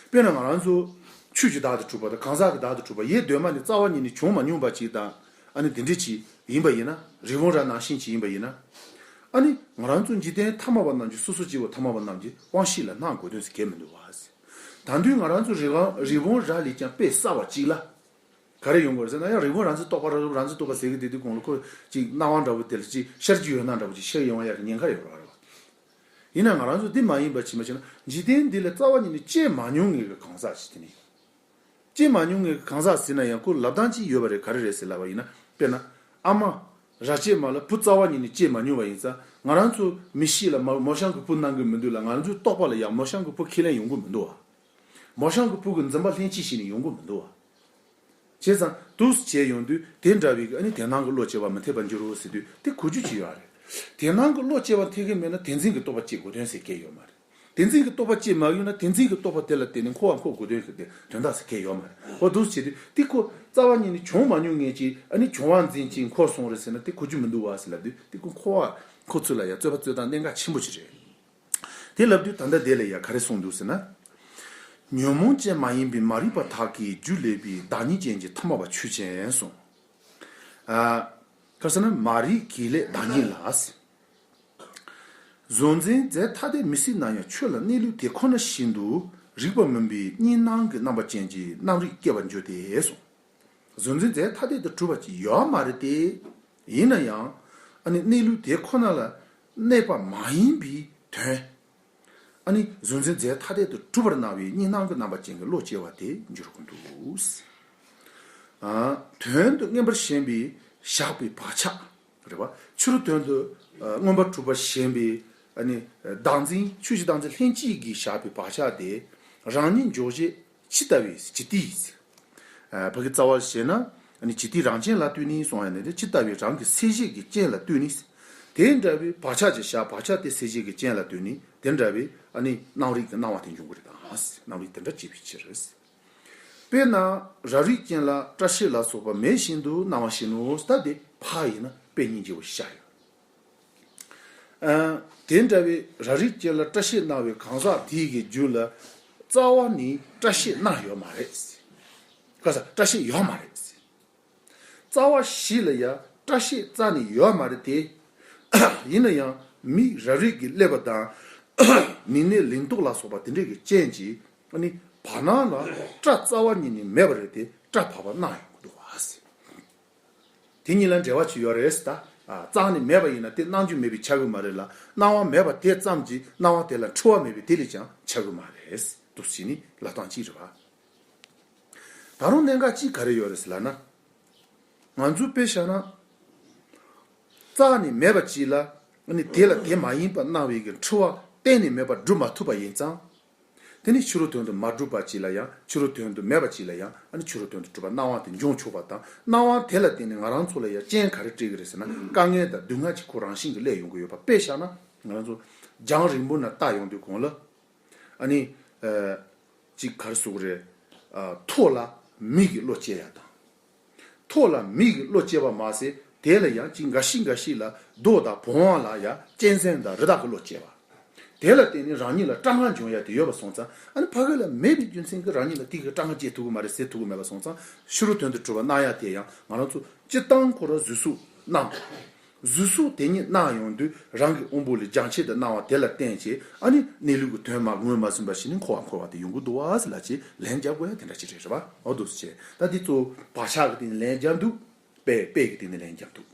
དཔེར་ན་ང་རང་ཚོ་ཆོས་ཀྱི་བདག་ཏུ་གྲུབ་པ་དང་གང་ཟག་གི་བདག་ཏུ་གྲུབ་པ་ཡེ་གདོད་མ་ནས་རྩ་བ་ཉིད་ནས་བྱུང་མ་མྱོང་པ་ཅིག་དང་། ཨ་ནི་དེ་འདྲ་ཅིག་ཡིན་པ་ཡིན་ན། རི་བོང་རྭ་ནང་བཞིན་ཅིག་ཡིན་པ་ཡིན་ན། ཨ་ནི་ང་རང་ཚོ་འཇིག་རྟེན་ཐ་མལ་པ་རྣམས་ཀྱི་སོ་སོ་སྐྱེ་བོ་ཐ་མལ་པ་རྣམས་ཀྱི་དབང་ཤེས་ལ་སྣང་དགོས་དོན་ཟེར་གང་ཡང་མི་འདུག་བ། ད་དུང་ང་རང་ཚོ་རི་བོང་རི་བོང་རྭ་ལས་ཀྱང་དཔེ་གསར་བ་ཅིག་ལ། ག་རེ་ཡོང་དགོས་རེད་ཟེར་ན་ཡང་རི་བོང་རྭ་འཛིན་རྟོག་པ་རྭ་འཛིན་རྟོག་པ་ཟེར་གི་དེ་དུས་གོང་ལ་ཁོ་ཅིག་སྣང་བ་འདྲ་བོ་དེ་ལ་ཅིག་ཤར་རྒྱུ་ཡོད་ན་འདྲ་བོ་ཅིག་ཤར་ཡོང་ཡག་གི་ཉེན་ཁ་ཡོད་རེད་བ། ཡིན་ན་ང་རང་ཚོ་འདི་མ་ཡིན་པ་བྱས་མ་བྱས་ན་འཇིག་རྟེན་འདི་ལ་རྩ་བ་ཉིད་ནས་སྐྱེས་མ་མྱོང་ངེས་ཀྱི་གང་ཟག་ཞིག་དེ་ནི། སྐྱེས་མ་མྱོང་ངེས་ཀྱི་གང་ཟག་ཟེར་ན་ཡང་ཁོ་ལབ་སྟངས་ཅིག་ཡོད་པ་རེད། ག་རེ་རེད་ཟེར་ལབ་པ་ཡིན་ན། དཔེར་ན། ཨ་མ། རྭ་སྐྱེས་མ་ལ་བུ་རྩ་བ་ཉིད་ནས་སྐྱེས་མ་མྱོང་བ་ཡིན་ཙང་ང་རང་ཚོ་མི་ཤེས་ལ་མ་མོ་གཤམ་གྱི་བུ་སྣང་གི་མི་འདུག་ལ། ང་རང་ཚོའི་རྟོག་པ་ལ་ཡང་མོ་གཤམ་གྱི་བུ་ཁས་ལེན་ཡོང་གི་མི་འདུག་བ། མོ་གཤམ་གྱི་བུ་གི་འཛིན་པ་ལྷན་སྐྱེས་ཤིག་ནས་ཡོང་གི་མི་འདུག་བ། བྱས་ཙང་འདུག་སེ་བྱས་ཡོང་དུས་དེ་འདྲ་བའི་ཨ་ནི་དེ་སྣང་གི་བློ་སྐྱེ་བ་མི་འཐད་པར་འགྱུར་རོ་ཟེར་དུས་དེ་གོ་རྒྱུ་ཅིག་ཡོད་རེད། དེ་སྣང་གི་བློ་སྐྱེ་བ་འཐད་ཀྱི་མེད་ན་དེ་འཛིན་གྱི་རྟོག་པ་སྐྱེ་དགོས་དོན་ཟེར་སྐད་ཡོད་མ་རེད། དེ་འཛིན་གྱི་རྟོག་པ་སྐྱེ་མ་ཡོང་ན་དེ་འཛིན་གྱི་རྟོག་པ་དེ་ལ་བརྟེན་ནས་འཁོར་བ་འཁོར་དགོས་དོན་ཟེར་དེ་དོན་དག་ཟེར་སྐད་ཡོད་མ་རེད། འོ་འདུག་སེ་བྱས་དུས་དེ་ཁོ་རྩ་བ་ཉིད་ནས་བྱུང་མ་མྱོང་ངེས་ཀྱི་ཨ་ནི་བྱུང་བ་འཛིན་ཅིང་འཁོར་སོང་རེད་ཟེར་ན་དེ་གོ་རྒྱུ་མི་འདུག་བ་ཟེར་ལབ་དུས་དེ་ཁོ་འཁོར་བ་འཁོར་ཚུལ་ལ་ཡང་རྩོད་པ་རྩོད་སྟངས་གནད་འགག་ཆེན་པོ་ཅིག་རེད། དེ་ལབ་དུས་ད་ལྟ་དེ་ལ་ཡང་ག་རེ་གསུངས་འདུག་ཟེར་ན། ཉོན་མོངས་ཅན་མ་ཡིན་པའི་མ་རིག་པ་དག་གིས་རྒྱུ་བསླད་པའི་བདག་ཉིད་ཅན་གྱི་ཐ་མལ་པ་ཆོས་ཅན་གསུངས། ཨ། ག་རེ་ཟེར་ན་མ་རིག་གིས་བསླད་བདག་ཉིད་ལ། གཟུང་འཛིན་རྫས་ཐ་དད་མི་སྲིད་ན་ཡང་ཆོས་ལ་གནས་ལུགས་དེ་ཁོ་ན་བཞིན་དུ་རིག་པ་མིན་པའི་གཉིས་སྣང་གི་རྣམ་པ་ཅན་གྱི་རྣམ་རིག་སྐྱེ་བར་འགྱུར་ཏེ་གསུངས། གཟུང་འཛིན་རྫས་ཐ་དད་དུ་གྲུབ་པ་ཅིག་ཡོད་མ་རེད་དེ། ཡིན་ན་ཡང་། ཨ་ནི་གནས་ལུགས་དེ་ཁོ་ན་ལ་གནས་པ་མ་ཡིན་པའི་དོན། ཨ་ནི་གཟུང་འཛིན་རྫས་ཐ་དད་དུ་གྲུབ་པར་སྣང་བའི་གཉིས་སྣང་གི་རྣམ་པ་ཅན་གྱི་བློ་སྐྱེ་བ་དེ་འགྱུར་དགོས་འདུག། ཨ། དོན་དུ་མངོན་པར་ཞེན་པའི་བཞག་པའི་བག་ཆགས། རེད་བ། ཕྱི་རོལ་དོན་དུ་ཨ་མངོན་པར་གྲུབ་པར་ཞེན་པའི་ཨ་ནི་བདག་འཛིན་ཆོས་ཀྱི་བདག་འཛིན་ལྷན་སྐྱེས་ཀྱིས་བཞག་པའི་བག་ཆགས་དེ་རང་ཉིད་འཇོག་བྱེད་ཇི་ལྟ་བའི་ཇི་ལྟའི། ཨ་ཕ་གི་རྩ་བ་བྱས་ན་ཨ་ནི་ཇི་ལྟའི་རང་རྐྱེན་ལ་ལྟོས་ནས་གསུངས་ཡ་ནི་དེ་ཇི་ལྟ་བའི་རང་གི་སེམས་བསྐྱེད་ཀྱི་རྐྱེན་ལ་ལྟོས་ནས། དེ་འདྲ་བའི་བག་ཆགས་ཀྱི་བཞག་བག་ཆགས་དེ་སེམས་བསྐྱེད་ཀྱི་རྐྱེན་ལ་ལྟོས་ནས་དེ་འདྲ་བའི་ཨ་ནི་སྣང་རིག་གི་སྣང་བ་དེ་འབྱུང་གི་རེད་དང་། སྣང་རིག་དེ་འདྲ་སྐྱེ་བའི་ཕྱིར། དཔེར་ན་རབ་རིབ་ཅན་ལ་སྐྲ་ཤད་ལ་སོགས་པ་མེད་བཞིན་དུ་སྣང་བ་བཞིན་ནོ། ད་དེ་ཕ་ཡིན་ན་དཔེ་སྙིང་རྗེ་བོ་ཤ་ཡོད། ཨ་དེ་འདྲ་བའི་རབ་རིབ་ཅན་ལ་སྐྲ་ཤད་སྣང་བའི་གང་ཟག་དེའི་གི་རྒྱུད་ལ་རྩ་བ་ནས་སྐྲ་ཤད་སྣང་ཡོད་མ་རེད། ག་ས་སྐྲ་ཤད་ཡོད་མ་རེད། རྩ་བ་བཞི་ལ་ཡང་སྐྲ་ཤད་རྩ་ནས་ཡོད་མ་རེད་དེ། ཡིན་ན་ཡང་མིག་རབ་རིབ་ཀྱིས་བསླད་པ་དང་། མིག་ནད་ལིང་ཏོག་ལ་སོགས་པ་དེ་འདྲས་ཀྱི་རྐྱེན་གྱིས་ཨ་ནི་བར་སྣང་ལ་སྐྲ་རྩ་བ་ཉིད་ནས་མེད་པ་རེད་དེ་སྐྲ་ཕབ་པ་སྣང་ཡོང་གི་འདུག་བ། དེ་གཉིས་ལ་འབྲེལ་བ་ཅིག་ཡོད་རེད་ད། ཨ་རྩ་ནས་མེད་པ་ཡིན་ན་དེ་སྣང་རྒྱུ་མེད་པས་ཁྱབ་གི་མ་རེད་ལ། སྣང་བ་མེད་པ་དེ་ཙམ་གྱིས་སྣང་བ་དེ་ལ་འཁྲུལ་བ་མེད་པས་དེ་ལས་ཀྱང་ཁྱབ་གི་མ་རེད། འདུག་སེ་བྱས་ནས་ལབ་སྟངས་གཅིག་རེད་བ། ད་རུང་གནད་འགག་གཅིག་ག་རེ་ཡོད་རེད་ཟེར་ལབ་ན། ང་ཚོས་དཔེ་བཞག་ན། རྩ་ནས་མེད་པ་ཅིག་ལ་ཨ་ནི་དེ་ལ་དེ་མ་ཡིན་པར་སྣང་བའི་གི་འཁྲུལ་བ་གཏན་ནས་མེད་པར་སྒྲུབ་མ་ཐུབ་པ་ཡིན་ཙང་། དེ་ནི་ཕྱི་རོལ་དོན་དུ་མ་གྲུབ་པ་ཅིག་ལ་ཡང་ཕྱི་རོལ་དོན་དུ་མེད་པ་ཅིག་ལ་ཡང་ཨ་ནི་ཕྱི་རོལ་དོན་དུ་གྲུབ་པ་སྣང་བ་དེ་འབྱུང་ཆོག་པ་དང་། སྣང་བ་དེ་ལ་བརྟེན་ནས་ང་རང་ཚོ་ལ་ཡང་རྐྱེན་ག་རེ་སྤྲད་གི་རེད་ཟེར་ན། དཀའ་ངལ་དང་སྡུག་བསྔལ་གྱི་ཁོ་རང་བཞིན་གྱིས་སླེབས་ཡོང་གི་ཡོད་པ། དཔེ་བཞག་ན་ང་རང་ཚོ་རྒྱང་རིང་པོ་ནས་བལྟ་ཡོང་དུས་གོང་ལ། ཨ་ནི། ཨ། ཅིག་ག་རེ་ཟེར་དགོས་རེད། ཨ། ཐོག་ལ་མིག་གི་བློ་སྐྱེ་ཡ་དང་། ཐོག་ལ་མིག་གི་བློ་སྐྱེ་བ་མ་ཟད་དེ་ལ་ཡང་ཅིག་འགའ་ཞིག་འགའ་ཞིག་ལ་རྡོ་དང་བོང་བ་ལ་ཡང་གཅན་གཟན་དང་རི་དྭགས་ཀྱི་བློ་སྐྱེ་བ། དེ་ལ་བརྟེན་ནས་རང་ཉིད་ལ་སྐྲག་སྣང་འབྱུང་ཡ་དེ་ཡོད་པ་སོང་ཙང་། ཨ་ནི་ཕ་གི་ལ་མེད་པའི་རྒྱུ་མཚན་གྱིས་རང་ཉིད་ལ་དེ་གི་སྐྲག་སྣང་སྐྱེ་ཐུབ་ཀྱི་མ་རེད་ཟེར་ཐུབ་ཀྱི་མེད་པ་སོང་ཙང་། ཕྱི་རོལ་དོན་དུ་གྲུབ་པ་གནང་ཡ་དེ་ཡང་ང་རང་ཚོ་སྤྱིར་བཏང་ཁོ་རང་གཟུགས་སོགས་སྣང་། གཟུགས་སོགས་དེ་ཉིད་སྣང་ཡོང་དུས་རང་གི་དབང་པོ་ལས་རྒྱང་ཆད་དུ་སྣང་བ་དེ་ལ་བརྟེན་བྱས། ཨ་ནི་གནས་ལུགས་ཀྱི་དོན་མ་ངོས་མ་ཟིན་པ་ཞིག་ནི་འཁོར་བ་འཁོར་བ་དེ་ཡོང་གི་འདུག་བ་ཟེར་ལབ་བྱས་ལན་རྒྱབ་དགོས་ཡ་དེ་འདྲ་ཅིག་རེད། རེད་པ། འོ་འདུག་སེ་བྱས། ད་འདི་གཙོ་བོ་བག་ཆགས་ཀྱི་སྟེང་ནས་ལན་རྒྱབ་འདུག་དཔེ་དཔེ་གི་སྟེང་ནས་ལན་རྒྱབ་འདུག་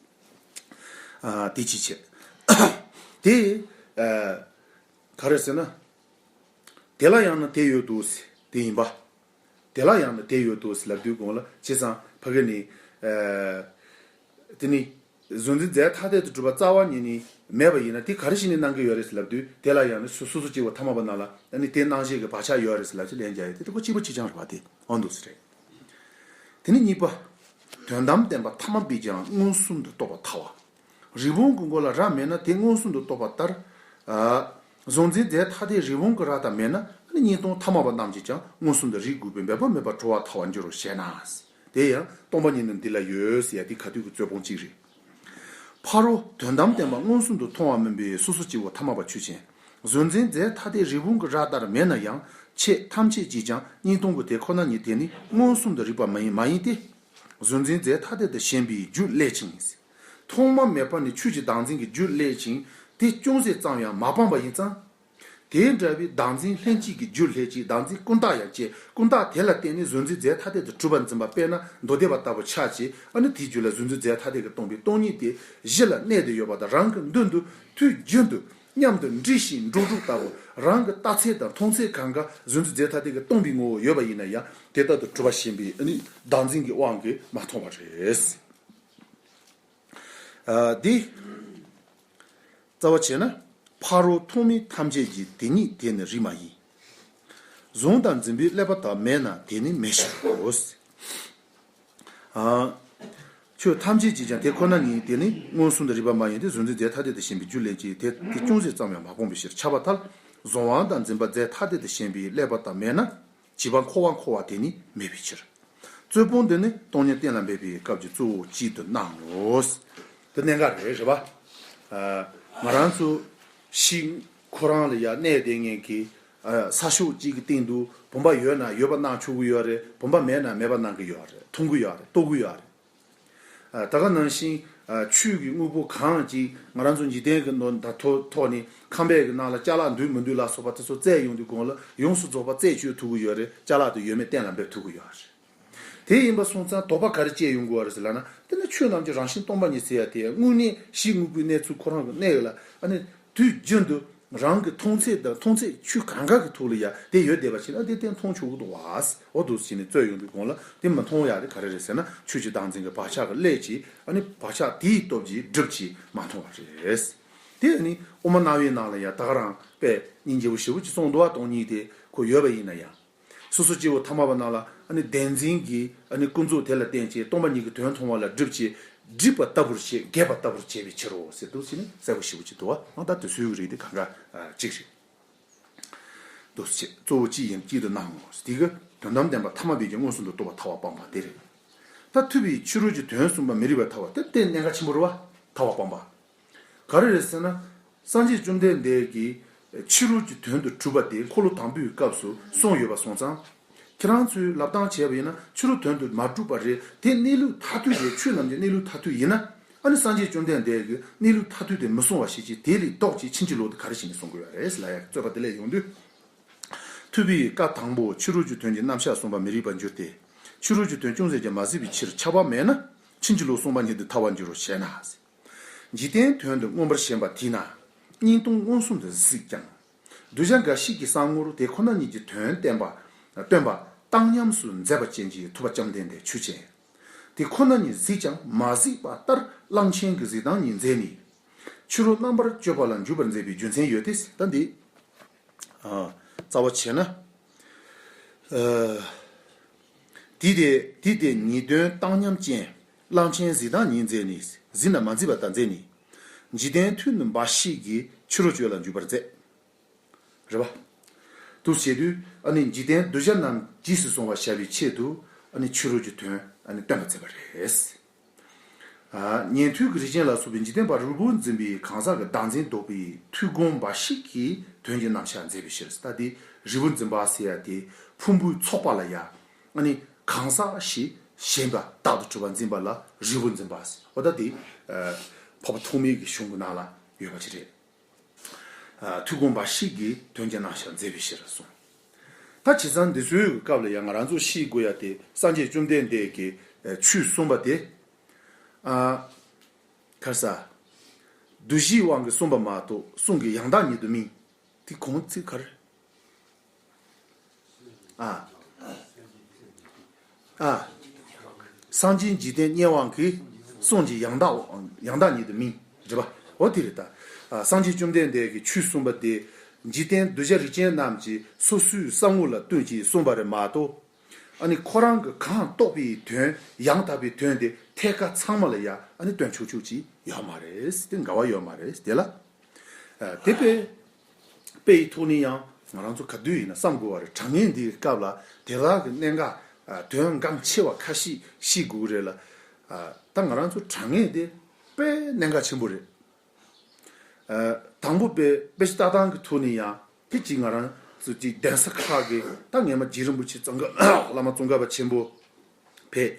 ཨ། དེ་ཅིག་བྱས། དེ། ཨ། ག་རེ་ཟེར་ན། དེ་ལ་ཡང་ན་དེ་ཡོད་དོ་ཟེར་དེ་ཡིན་པ། དེ་ལ་ཡང་ན་དེ་ཡོད་དོ་ཟེར་ལབ་དུས་གོང་ལ་བྱས་ཙང་ཕ་གི་ནི། ཨ། དེ་ནི། གཟུང་འཛིན་རྫས་ཐ་དད་དུ་གྲུབ་པ་རྩ་བ་ཉིད་ནི་མེད་པ་ཡིན་ན་དེ་ག་རེ་བྱས་ནས་སྣང་གི་ཡོད་རེད་ཟེར་ལབ་དུས། དེ་ལ་ཡང་ན་སོ་སོ་སོ་སྐྱེ་བོ་ཐ་མལ་པ་རྣམས་ལ་ཨ་ནི་དེ་སྣང་བྱེད་ཀྱི་བག་ཆགས་ཡོད་རེད་ཟེར་ལབ་ཅིག་ལན་རྒྱག་ཡོད་དེ། དེ་ཁོ་གཅིག་པ་གཅིག་རྐྱང་རེད་པ། དེ་འོ་འདུག་སེ་རེད། དེ་ནི་གཉིས་པ། དོན་དམ་བདེན་པ་ཐ་མལ་པས་ཀྱང་མངོན་སུམ་དུ་རྟོགས་པར་ཐལ་བ། རི་བོང་གི་མགོ་ལ་རྭ་མེད་ན་དེ་མངོན་སུམ་དུ་རྟོགས་པ་ལྟར། ཨ། གཟུང་འཛིན་རྫས་ཐ་དད་རི་བོང་གི་རྭ་དང་མེད་ན་ཨ་ནི་གཉིས་སྟོང་ཐ་མལ་པ་རྣམས་ཀྱིས་ཀྱང་མངོན་སུམ་དུ་རིག་དགོས་པས་འབད་པ་མེད་པར་གྲོལ་བར་ཐལ་བར་འགྱུར་རོ་ཞེ་ན། དེ་ཡང་སྟོང་པ་ཉིད་ནི་འདི་ལ་ཡོད་ཟེར་ཡ་དེ་ག་དུས་ཀྱི་རྩོད་སྤོང་གཅིག་རེད། ཕ་རོལ་དོན་དམ་བདེན་པ་མངོན་སུམ་དུ་མཐོང་བ་མིན་པའི་སོ་སོ་སྐྱེ་བོ་ཐ་མལ་པ་ཆོས་ཅན། གཟུང་འཛིན་རྫས་ཐ་དད་རི་བོང་གི་རྭ་ལྟར་མེད་ན་ཡང་ཆོས་ཐམས་ཅད་ཀྱིས་ཀྱང་གཉིས་སྟོང་གི་དེ་ཁོ་ན་ཉིད་དེ་ནི་མངོན་སུམ་དུ་རིག་པ་མ་ཡིན་མ་ཡིན་ཏེ། གཟུང་འཛིན་རྫས་ཐ་དད་དུ་ཞེན་པའི་རྒྱུ་སླད་ཅིང་། ཐོག་མ་མེད་པ་ནས་ཆོས་ཀྱི་བདག་འཛིན་གྱི་རྒྱུ་སླད་ཅིང་དེ་ཅུང་ཟད་ཙམ་ཡང་མ་སྤངས་པ་ཡིན་ཙང་། དེ་འདྲ་བའི་བདག་འཛིན་ལྷན་སྐྱེས་ཀྱི་རྒྱུ་སླད་ཅིང་བདག་འཛིན་ཀུན་བརྟགས་ཡང་སྐྱེ། ཀུན་བརྟགས་དེ་ལ་བརྟེན་ནས་གཟུང་འཛིན་རྫས་ཐ་དད་དུ་གྲུབ་པར་འཛིན་པ་དཔེར་ན་མདོ་སྡེ་པ་ལྟ་བུ་ཆགས་ཀྱི། ཨ་ནི་དེའི་རྒྱུད་ལ་གཟུང་འཛིན་རྫས་ཐ་དད་ཀྱིས་སྟོང་པའི་སྟོང་ཉིད་དེ་གཞི་ལ་གནས་ཏེ་ཡོད་པ་དང་། རང་གི་མདུན་དུ་དུས་རྒྱུན་དུ་མཉམ་དུ་འབྲི་ཞིང་འགྲོ་དྲུག་ལྟ་བུ་རང་གི་རྟག་ཚད་དང་མཐོང་ཚད་གང་ག་གཟུང་འཛིན་རྫས་ཐ་དད་ཀྱིས་སྟོང་པའི་ངོ་བོ་ཡོད་པ་ཡིན་ན་ཡང་དེ་ལྟར་དུ་གྲུབ་པ་ཞེན་པའི་ཨ་ནི་བདག་འཛིན་གྱི་དབང་གིས་མ་མཐོང་བ་རེད། ཨ། འདི། རྩ་བ་བྱས་ན། ཕ་རོལ་ཐོགས་མེད་ཐམས་ཅད་ཀྱི་དེ་ཉིད་དེ་ནི་རིགས་མ་ཡིན། གཟུང་དང་འཛིན་པའི་བསླད་པ་དག་མེད་ན་དེ་ནི་མེད་ཕྱིར་རོ། ཨ། ཆོས་ཐམས་ཅད་ཀྱིས་ཀྱང་དེ་ཁོ་ན་ཉིད་དེ་ནི་མངོན་སུམ་དུ་རིག་པ་མ་ཡིན་ཏེ། གཟུང་འཛིན་རྫས་ཐ་དད་དུ་ཞེན་པའི་རྒྱུ་སླད་ཀྱིས་དེ་དེ་ཅུང་ཟད་ཙམ་ཡང་མ་སྤངས་པའི་ཕྱིར་ཁྱབ་པར་ཐལ། གཟུང་བ་དང་འཛིན་པ་རྫས་ཐ་དད་དུ་ཞེན་པའི་བསླད་པ་དག་མེད་ན། བྱིས་པ་འཁོར་བ་འཁོར་བ་དེ་ནི་མེད་པའི་ཕྱིར། རྩོད་སྤོང་འདི་ནི་སྟོང་ཉིད་གཏན་ལ་འབེབས་པའི་སྐབས་ཀྱི་གཙོ་བོ་གཅིག་ཏུ་སྣང་ངོ་། དེ་གནད་འགག་རེད། རེད་པ། ཨ། ང་རང་ཚོ་ཕྱི་ཁོ་རང་ལ་ཡ་གནས་བསྡད་མཁན་གྱི། ཨ། ས་ཕྱོགས་གཅིག་གི་སྟེང་དུ་བུམ་པ་ཡོད་ན་ཡོད་པ་སྣང་ཆོག་གི་ཡོད་རེད། བུམ་པ་མེད་ན་མེད་པ་སྣང་གི་ཡོད་རེད། མཐོང་གི་ཡོད་རེད། རྟོགས་གི་ཡོད་རེད། ཨ། ད་ག་ནང་བཞིན། ཨ། ཆོས་ཀྱི་དངོས་པོ་གང་ཅིག་ང་རང་ཚོ་འཇིག་རྟེན་གྱི་ནང་ད་ཐོག་ཐོག་ནས་ཁང་པའི་གི་ནང་ལ་ཅ་ལག་འདུག་མི་འདུག་ལ་སོགས་པ་དེ་ཚོ་བཙལ་ཡོང་དུས་གོང་ལ་ཡོངས་སུ་རྫོགས་པ་རྩད་གཅོད་ཐུབ་ཀྱི་ཡོད་རེད། ཅ་ལག་དེ་ཡོད་མེད་གཏན་ལ་འབེབས་ཐུབ་ཀྱི་ཡོད་རེད། དེ་ཡིན་པ་སོང་ཙང་དོགས་པ་ག་རེ་སྐྱེ་ཡོང་གི་ཡོད་རེད་ཟེར་ལབ་ན། དེ་ནི་ཆོས་རྣམས་ཀྱི་རང་བཞིན་སྟོང་པ་ཉིད་ཟེར་ཡ་དེ་དངོས་གནས་གཞི་དངོས་པོའི་གནས་ཚུལ་ཁོ་རང་གི་གནས་ལ། ཨ་ནི་དུས་རྒྱུན་དུ་རང་གི་མཐོང་ཚད་དང་མཐོང་ཚད་ཆོས་གང་ག་གི་ཐོག་ལ་ཡ་དེ་ཡོད་བསྡད་པ་ཞིག་ན་དེ་གཏན་མཐོང་ཆོག་གི་འདུག་བ། འོ་འདུག་སེ་བྱས་ནས་རྩོད་ཡོང་དུས་གོང་ལ་དེ་མི་མཐོང་ཡ་དེ་ག་རེ་རེད་ཟེར་ན། ཆོས་ཀྱི་བདག་འཛིན་གྱི་བག་ཆགས་ཀྱི་སླད་ཀྱིས། ཨ་ནི་བག་ཆགས་དེའི་སྟོབས་ཀྱིས་སྒྲིབ་ཀྱིས་མ་མཐོང་བ་རེད། དེ་ནི་དབུ་མ་རྣ་བའི་ནང་ལ་ཡང་ད་ག་རང་དཔེ་སྙིང་རྗེ་པོ་ཞེ་པོ་ཅིག་གསུངས་འདུག་བ། སྟོང་ཉིད་དེ་ཁོ་ཡོད་པ་ཡིན་ན་ཡང་། སོ་སོ་སྐྱེ་བོ་ཐ་མལ་པ་རྣམས་ལ་ཨ་ནི་བདེན་འཛིན་གྱི་ཨ་ནི་ཀུན་རྫོབ་དེ་ལ་བརྟེན་བྱས་སྟོང་པ་ཉིད་ཀྱི་དོན་མཐོང་བ་ལ་སྒྲིབ་བྱས། སྒྲིབ་པ་ལྟ་བུར་བྱེད། རྒྱས་པ་ལྟ་བུར་བྱེད་པའི་ཕྱིར་རོ་ཟེར་འདུག་ཟེར་ནས་གསལ་པོ་ཞེ་པོ་ཅིག་འདུག་བ། ཨ། ད་དེ་ཚོའི་རིགས་དེ་གང་ག་གཅིག་རེད། འདུག་ཟེར། གཙོ་བོ་གཅིག་ཡིན་གཅིག་ཏུ་སྣང་ངོ་། དེ་གི་དོན་དམ་བདེན་པ་ཐ་མལ་པས་ཀྱང་མངོན་སུམ་དུ་རྟོགས་པར་ཐལ་བ་སྤངས་པ་དེ་རེད། ད་ཐུབ་པའི་ཕྱི་རོལ་གྱི་དོན་གསུངས་པ་མི་རིགས་པར་ཐལ་བ་དེ་དེ་གནད་འགག་ཆེན་པོ་རེད་བ། ཐལ་བ་སྤངས་པ། ག་རེ་རེད་ཟེར་ན། སངས་རྒྱས་བཅོམ་ལྡན་འདས་ཀྱིས་ཕྱི་རོལ་གྱི་དོན་དུ་གྲུབ་པ་དེ་འཁོར་ལོ་དང་པོའི་སྐབས་སུ་གསུངས་ཡོད་པ་སོང་ཙང་། ཁྱེད་རང་ཚོས་ལབ་སྟངས་བྱས་པ་ཡིན་ན་ཕྱི་རོལ་དོན་དུ་མ་གྲུབ་པ་རེད། དེ་གནས་ལུགས་མཐར་ཐུག་རེད། ཆོས་རྣམས་ཀྱི་གནས་ལུགས་མཐར་ཐུག་ཡིན་ན། ཨ་ནི་སངས་རྒྱས་བཅོམ་ལྡན་འདས་ཀྱིས་གནས་ལུགས་མཐར་ཐུག་དེ་མི་གསུང་བ་ཞིག་ཅིག་དེ་ལས་ལྡོག་ཅིག་ཕྱིན་ཅི་ལོག་དེ་ག་རེ་བྱས་ནས་གསུང་གི་ཡོད་རེད་ལབ་ཡ་རྩོད་པ་དེ་ལས་ཡོང་དུས། ཐུབ་པའི་བཀའ་དང་པོ་ཕྱི་རོལ་གྱི་དོན་གྱི་རྣམ་གཞག་གསུངས་པ་མི་རིགས་པར་འགྱུར་ཏེ། ཕྱི་རོལ་གྱི་དོན་ཅུང་ཟད་ཀྱང་མ་གཟིགས་པའི་ཕྱིར་ཁྱབ་པ་མེད་ན་ཕྱིན་ཅི་ལོག་གསུངས་པ་ཉིད་དུ་ཐལ་བར་འགྱུར་རོ་ཞེ་ན། འཇིག་རྟེན་དོན་དུ་མངོན་པར་ཞེན་པ་དེས་ན་གཉིས་སྟོང་མངོན་སུམ་དུ་གཟིགས་ཀྱང་། གདུལ་བྱ་འགའ་ཞིག་གི་བསམ་ངོར་དེ་ཁོ་ན་ཉིད་ཀྱི་དོན་བསྟན་པ་སྟོན་པ་བཏང་སྙོམས་སུ་མཛད་པ་ཅན་གྱི་ཐུབ་པ་བཅོམ་ལྡན་འདས་ཆོས་ཅན། དེ་ཁོ་ན་ཉིད་གཟིགས་ཀྱང་མ་གཟིགས་པ་ལྟར་གླང་ཆེན་གྱི་གཟིགས་སྟངས་ཉིད་མཛད་ནས། ཕྱི་རོལ་རྣམ་པར་དཔྱོད་པ་ལ་འཇུག་པར་མཛད་པའི་རྒྱུ་མཚན་ཡོད་དེ། ད་འདི། ཨ། རྩ་བ་བྱས་ན། ཨ། དེ་དེ་དེ་དེ་ཉིད་དོན་བཏང་སྙོམས་ཅན། གླང་ཆེན་གཟིགས་སྟངས་ཉིད་མཛད་ནས། གཟིགས་ན་མ་གཟིགས་པ་དང་མཛད་ནས། འཇིག་རྟེན་ཐོས་ནུས་འབའ་ཞིག་གིས་ཕྱི་རོལ་དཔྱོད་ལ་འཇུག་པར་མཛད། རེད་པ། དུ་བྱེད་དུས་ཨ་ནི་འཇིག་རྟེན་གདུལ་བྱ་རྣམས་རྗེས་སུ་བཟུང་བར་བྱ་བའི་ཆེད་དུ་ཨ་ནི་ཕྱི་རོལ་གྱི་དོན་ཨ་ནི་སྟོན་པར་མཛད་པ་རེད། ཉན་ཐོས་ཀྱི་རིགས་ཅན་ལ་སོགས་པའི་འཇིག་རྟེན་པ་རིལ་བུར་འཛིན་པའི་གང་ཟག་གི་བདག་འཛིན་ལྡོག་པའི་ཐུགས་དགོངས་འབའ་ཞིག་གིས་དོན་གྱི་རྣམ་གཞག་མཛད་པའི་ཕྱིར། ད་དེ་རིལ་བུར་འཛིན་པ་ཟེར་ཡ་དེ་ཕུང་པོའི་ཚོགས་པ་ལ་ཡ། ཨ་ནི་གང་ཟག་ཞེས་ཞེན་པ་རྟག་ཏུ་གྲུབ་པར་འཛིན་པ་ལ་རིལ་བུར་འཛིན་པ་ཟེར། འོ་ད་དེ་འཕགས་པ་ཐོགས་མེད་ཀྱི་གཞུང་གི་ནང་ལ་ཡོད་པ་ཅིག་རེད། ཐུགས་དགོངས་འབའ་ཞིག་གིས་དོན་གྱི་རྣམ་གཞག་མཛད་པའི་ཕྱིར་གསུངས། ད་བྱས་ཙང་འདི་ཚོའི་སྐབས་ལ་ཡང་ང་རང་ཚོ་ཤེས་དགོས་ཡ་དེ་སངས་རྒྱས་བཅོམ་ལྡན་འདས་ཀྱིས་ཆོས་གསུངས་པ་དེ། ཨ། ག་རེ་ཟ། འདུ་ཤེས་དབང་གིས་གསུངས་པ་མ་གཏོགས་གསུང་གི་ཡང་དག་ཉིད་དུ་མིན། དེ་གོང་ཚིག་ག་རེ། ཨ། ཨ། སངས་རྒྱས་འཇིག་རྟེན་དབང་གིས་གསུང་གི་ཡང་དག་ཡང་དག་ཉིད་དུ་མིན། རེད་པ། འོ་དེ་རེད་ད། ཨ། སངས་རྒྱས་བཅོམ་ལྡན་འདས་ཀྱིས་ཆོས་གསུངས་པ་དེ་འཇིག་རྟེན་གདུལ་བྱ་རིགས་ཅན་རྣམས་ཀྱིས་སོ་སོའི་བསམ་ངོ་ལ་བསྟུན་གྱིས་གསུངས་པ་རེད་མ་གཏོགས། ཨ་ནི་ཁོ་རང་གི་གང་རྟོགས་པའི་དོན་ཡང་དག་པའི་དོན་དེ་ཐད་ཀ་ཚང་མ་ལ་ཡ་ཨ་ནི་སྟོན་ཆོག་ཆོག་ཅིག་ཡོད་མ་རེད། དེ་འགལ་བ་ཡོད་མ་རེད་དེ་ལ། ཨ། དེ་དཔེ་དཔེ་ཡི་ཐོག་ནས་ཡང་ང་རང་ཚོ་ག་དུས་ཡིན་ན་བསམ་དགོས་པ་རེད། དྲང་ངེས་འདིའི་སྐབས་ལ་དེ་དག་གི་གནད་འགག་ཨ། དོན་འགངས་ཆེ་བ་ཁ་ཤས་ཤེས་དགོས་ཀྱི་རེད་ལ། ཨ། ད་ང་རང་ཚོ་དྲང་ངེས་དེ་དཔེ་གནད་འགག་ཆེན་པོ་རེད། ཨ། དང་པོ་དཔེ་དཔེ་ཆ་ལྟ་སྟངས་ཀྱི་ཐོག་ནས་ཡང་དེ་གཅིག་ང་རང་ཚོ་གཅིག་གདན་ས་ཁག་གི་ད་སྔས་མ་རྗེ་རིན་པོ་ཆེ་ཙོང་ཁ་བླ་མ་ཙོང་ཁ་པ་ཆེན་པོ་ཕེབས།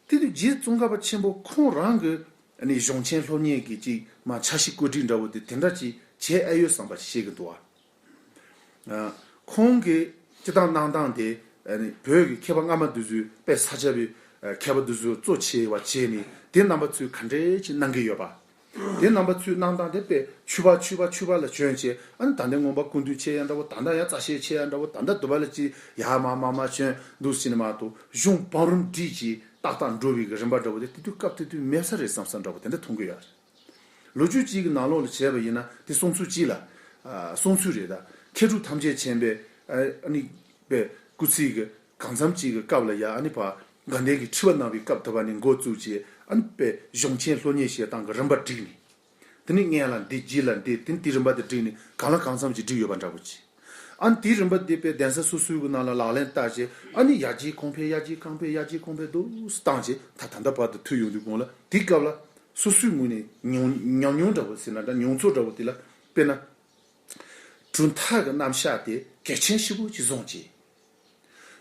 དེ་དུས་རྗེ་ཙོང་ཁ་པ་ཆེན་པོ་ཁོང་རང་གི་ཨ་ནི་གཞུང་ཆེན་སློབ་གཉེར་གྱི་གཅིག་མ་འཆར་གཞི་བཀོད་སྒྲིག་འདྲ་བོ་དེ་དེ་འདྲ་ཅིག་བྱས་ཨེ་ཡོད་བསམ་པ་ཞིག་བཤད་ཀྱི་འདུག་བ། ཨ། ཁོང་གིས་སྤྱི་བཏང་གནང་སྟངས་དེ་ཨ་ནི་བོད་ཀྱི་མཁས་པ་སྔ་མ་འདི་ཚོས་དཔེ་ས་སྐྱ་པའི་ཨ་མཁས་པ་འདི་ཚོ་གཙོ་ཆེ་བ་བྱས་ནས་དེ་རྣམ་པ་ཚོས་ག་འདྲས་ཅིག་གནང་གི་ཡོད་པ། དེ་རྣམ་པ་ཚོས་གནང་སྟངས་དེ་དཔེ་ཆོས་པ་ཆོས་པ་ཆོས་པ་ལ་བྱོན་བྱས། ཨ་ནི་ད་ལྟའི་མངོན་པ་ཀུན་བཏུས་ཆེ་ཡ་འདྲ་བོ། ད་ལྟ་ཡང་རྩ་ཤེ་ཆེ་ཡ་འདྲ་བོ། ད་ལྟ་དུ་བ་ལ་ཅིག་ཡ་མ་མ་མ་བྱོན་འདུག་ཟེར་ནས་མ་གཏོགས་གཞུང་བང་རིམ་བསྒྲིགས་ཀྱིས་ཏག་ཏག་འགྲོ་བའི་གི་རིམ་པ་འདྲ་བོ་དེ་དེ་དུས་སྐབས་དེ་དུས་མེད་ས་རེད་བསམ་ས་འདྲ་བོ་དེ་འདྲ་མཐོང་གི་ཡོད་རེད། ལོ་རྒྱུས་གཅིག་གི་ནང་ལོགས་ལ་བྱས་པ་ཡིན་ན་དེ་གསུང་ཚུལ་གཅིག་ལ། ཨ། གསུང་ཚུལ་རེད་ད། མཁས་གྲུབ་ཐམས་ཅད་མཁྱེན་པའི་ཨ་ནི་པའི་སྐུ་ཚེ་གི་གང་འཚམ་གཅིག་གི་སྐབས་ལ་ཡ་ཨ་ནི་ཕ་དགའ་ལྡན་གྱི་ཁྲི་པ་གནང་བའི་སྐབས་དུ་བ་ནས་འགོ་བཙུགས་བྱས། ཨ་ནི་པའི་གཞུང་ཆེན་སློབ་གཉེར་བྱེད་སྟངས་ཀྱི་རིམ་པ་བསྒྲིགས་ནས། དེ་ནས་སྔོན་ལ་འདི་རྗེས་ལ་འདི་དེ་ནས་དེའི་རིམ་པ་དེ་བསྒྲིགས་ནས་གང་ལ་གང་འཚམ་གྱིས་བསྒྲིགས་ཡོད་པ་འདྲ་པོ་ཅིག་ཨ་ནི་དེའི་རིམ་པ་དེ་དཔེ་གདན་ས་སོ་སོའི་གི་ནང་ལ་ལག་ལེན་བསྟར་བྱས། ཨ་ནི་ཡར་རྒྱས་གོང་འཕེལ་ཡར་རྒྱས་གོང་འཕེལ་ཡར་རྒྱས་གོང་འཕེལ་འདུག་བཏང་བྱས་ད་ད་ལྟ་བར་དུ་ཐུག་ཡོང་དུས་གོང་ལ་དེའི་སྐབས་ལ་སོ་སོའི་ངོས་ནས་མྱོང་ཉམས་མྱོང་འདྲ་བོ་ཟེར་ན་འདྲ། མྱོང་ཚོར་འདྲ་བོ་དེ་ལ་དཔེར་ན། གྲུབ་མཐའ་གི་རྣམ་གཞག་དེ་གལ་ཆེན་ཞེ་པོ་ཅིག་བཟུང་བྱས།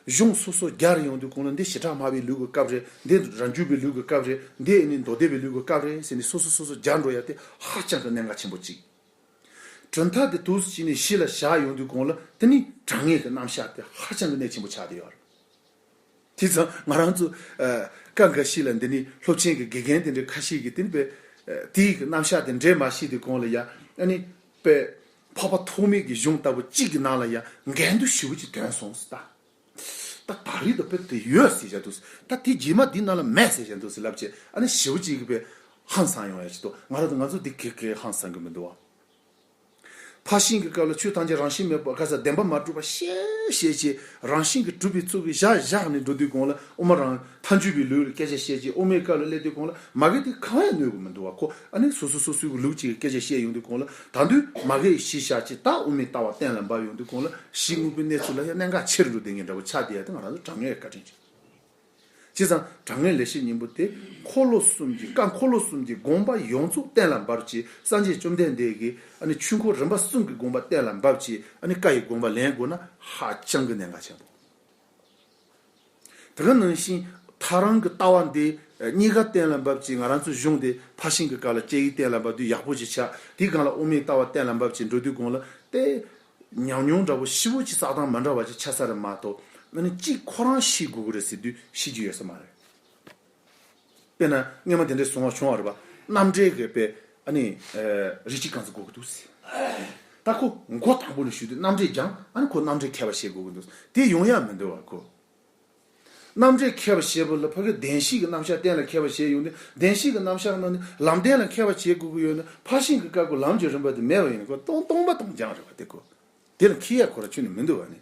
གཞུང་སོ་སོ་སྦྱར་ཡོང་དུས་གོང་ལ་འདི་ཞི་དྲག་སྨྲ་བའི་ལུགས་ཀྱི་སྐབས་རེད། འདི་རབ་འབྱམས་པའི་ལུགས་ཀྱི་སྐབས་རེད། འདི་ཨ་ནི་མདོ་སྡེ་པའི་ལུགས་ཀྱི་སྐབས་རེད་ཟེར་ནས་སོ་སོ་སོ་སོ་སྦྱར་འགྲོ་ཡ་དེ་ཧ་ཅང་གི་གནད་འགག་ཆེན་པོ་གཅིག་གྲུབ་མཐའ་དེ་འདུག་སེ་བྱས་ནས་གཞི་ལ་བཞག་ཡོང་དུས་གོང་ལ་དེ་ནི་དྲང་ངེས་ཀྱི་རྣམ་གཞག་དེ་ཧ་ཅང་གི་གནད་ཆེན་པོ་ཆགས་བསྡད་ཡོད་རེད། དེ་ཙང་ང་རང་ཚོ་ཨ་སྐབས་འགའ་ཞིག་ལ་འདི་ནི་སློབ་ཆེན་གྱི་དགེ་རྒན་དེ་འདྲའི་ཁ་ཤས་ཀྱིས་དེ་ནི་པས་ཨ་དེའི་གི་རྣམ་གཞག་དེ་འགྲེལ་མ་ཤེས་དུས་གོང་ལ་ཡ་ཨ་ནི་པས་འཕགས་པ་ཐོགས་མེད་ཀྱི་གཞུང་ལྟ་བུ་གཅིག་གི་ནང་ལ་ཡ་འགལ་འདུ་ཞེ་པོ་ཅིག་ཐོན་སོང་ཟེར། ད་ད་ད་རེས་ད་དཔེ་དེ་ཡོད་ཟེར་བཞག་འདུག་ད་དེ་རྗེས་མ་འདི་ནང་ལ་མེད་ཟེར་བཞག་འདུག་ཟེར་ལབ་བྱས། ཨ་ནི་ཞེ་པོ་ཅིག་གི་དཔེ་ཧང་སང་ཡོང་ཡ་ཅིག་འདུག་ང་རང་ཚོ་ང་ཚོ་འདི་གེ་གེ་ཧང་སང་གི་མི་འདུག་བ། ཕར་ཕྱིན་གྱི་སྐབས་ལ་ཆོས་ཐམས་ཅད་རང་བཞིན་མེད་པ་ག་ས་བདེན་པ་མ་གྲུབ་པ་བཤད་བཤད་ཅིག་རང་བཞིན་གྱིས་གྲུབ་པའི་ཚུལ་གྱིས་བཞག་བཞག་ནས་འགྲོ་དུས་གོང་ལ་དབུ་མ་རང་ཐལ་འགྱུར་བའི་ལུགས་ལ་སྐད་ཆ་བཤད་ཅིག་དབུ་མའི་སྐབས་ལ་སླེབས་དུས་གོང་ལ་མ་གི་དེ་གང་ཡང་གནོད་གི་མི་འདུག་བ། ཁོ་ཨ་ནི་སོ་སོ་སོ་སོའི་ལུགས་གཅིག་གི་སྐད་ཆ་བཤད་ཡོང་དུས་གོང་ལ་ད་དུང་མ་གི་གཞི་བཞག་ཅིག་ད་དབུ་མའི་ལྟ་བ་གཏན་ལ་འབེབས་ཡོང་དུས་གོང་ལ་གཞི་དངོས་པོའི་གནས་ཚུལ་ལ་ཡང་གནད་འགག་ཆེ་རུ་འགྲོ་བསྡད་མཁན་འདྲ་བོ་ཆགས་བསྡད་ཡ་དེ་ང་རང་ཚོ་དྲང་ངེས་བཀའ་དྲིན་ཆེ། བྱས་ཙང་དྲང་ངེས་ལེགས་བཤད་སྙིང་པོ་དེ་འཁོར་ལོ་གསུམ་གྱི་བཀའ། འཁོར་ལོ་གསུམ་གྱི་དགོངས་པ་ཡོངས་རྫོགས་གཏན་ལ་འབེབས་ཀྱི་སངས་རྒྱས་བཅོམ་ལྡན་འདས་ཀྱི་ཨ་ནི་ཆོས་འཁོར་རིམ་པ་གསུམ་གྱི་དགོངས་པ་གཏན་ལ་འབེབས་ཀྱི་ཨ་ནི་བཀའ་ཡི་དགོངས་པ་ལེན་དགོས་ན་ཧ་ཅང་གི་གནད་འགག་ཆེན་པོ། དེ་ག་ནང་བཞིན་ཐག་རང་གི་ལྟ་བ་འདི་གཉིས་ཀ་གཏན་ལ་འབེབས་ཀྱི་ང་རང་ཚོའི་གཞུང་དེ་ཕར་ཕྱིན་གྱི་སྐབས་ལ་དཔྱད་ཡིག་གཏན་ལ་འབེབས་དུས་ཡག་པོ་ཞིག་ཆགས། དེའི་སྒང་ལ་དབུ་མའི་ལྟ་བ་གཏན་ལ་འབེབས་ཀྱི་འགྲོ་དུས་གོང་ལ་དེ། ཉམས་མྱོང་འདྲ་བོ་ཞེ་པོ་ཅིག་བསགས་སྟངས་མ་འདྲ་བ་ཅིག་ཆགས་ས་རེད་མ་གཏོགས། ཨ་ནི་གཅིག་ཁོ་རང་ཤེས་དགོས་ཀྱི་རེད་ཟེར་དུས་ཤེས་ཀྱི་ཡོད་ས་མ་རེད། དཔེར་ན་སྔོན་མ་དེ་འདྲའི་གསུང་བ་བྱུང་བ་རེད་པ། རྣམ་འགྲེལ་གྱི་དཔེ་ཨ་ནི་རིགས་གཅིག་རྐང་འཛིན་དགོས་ཀྱི་འདུག་ཟེར། ད་ཁོ་མགོ་དང་པོ་ནས་ཞུ་དུས་རྣམ་འགྲེལ་སྦྱངས། ཨ་ནི་ཁོ་རྣམ་འགྲེལ་མཁས་པ་བྱེད་དགོས་ཀྱི་འདུག་དེ་ཡོང་ཡ་མི་འདུག་བ་ཁོ། རྣམ་འགྲེལ་མཁས་པ་བྱེད་པ་ལ་ཕ་གི་བདེན་བཞི་གི་རྣམ་གཞག་གཏན་ལ་འཁེལ་བ་བྱས་ཡོང་དུས་བདེན་བཞི་གི་རྣམ་གཞག་ནང་ནས་ལམ་བདེན་ལ་འཁེལ་བ་བྱེད་དགོས་ཀྱི་ཡོད་ན་ཕར་ཕྱིན་གྱི་བཀའ་བསྒོ་ལམ་གྱི་རིམ་པ་དེ་མེད་པ་ཡིན་ན་ཁོ་སྟོང་སྟོང་པ་སྟོང་རྐྱང་རེད་བ་དེ་ཁོ། དེ་ལ་འཁེལ་ཡ་ཁོ་རང་ཁྱོན་ནས་མི་འདུག་བ་ནི།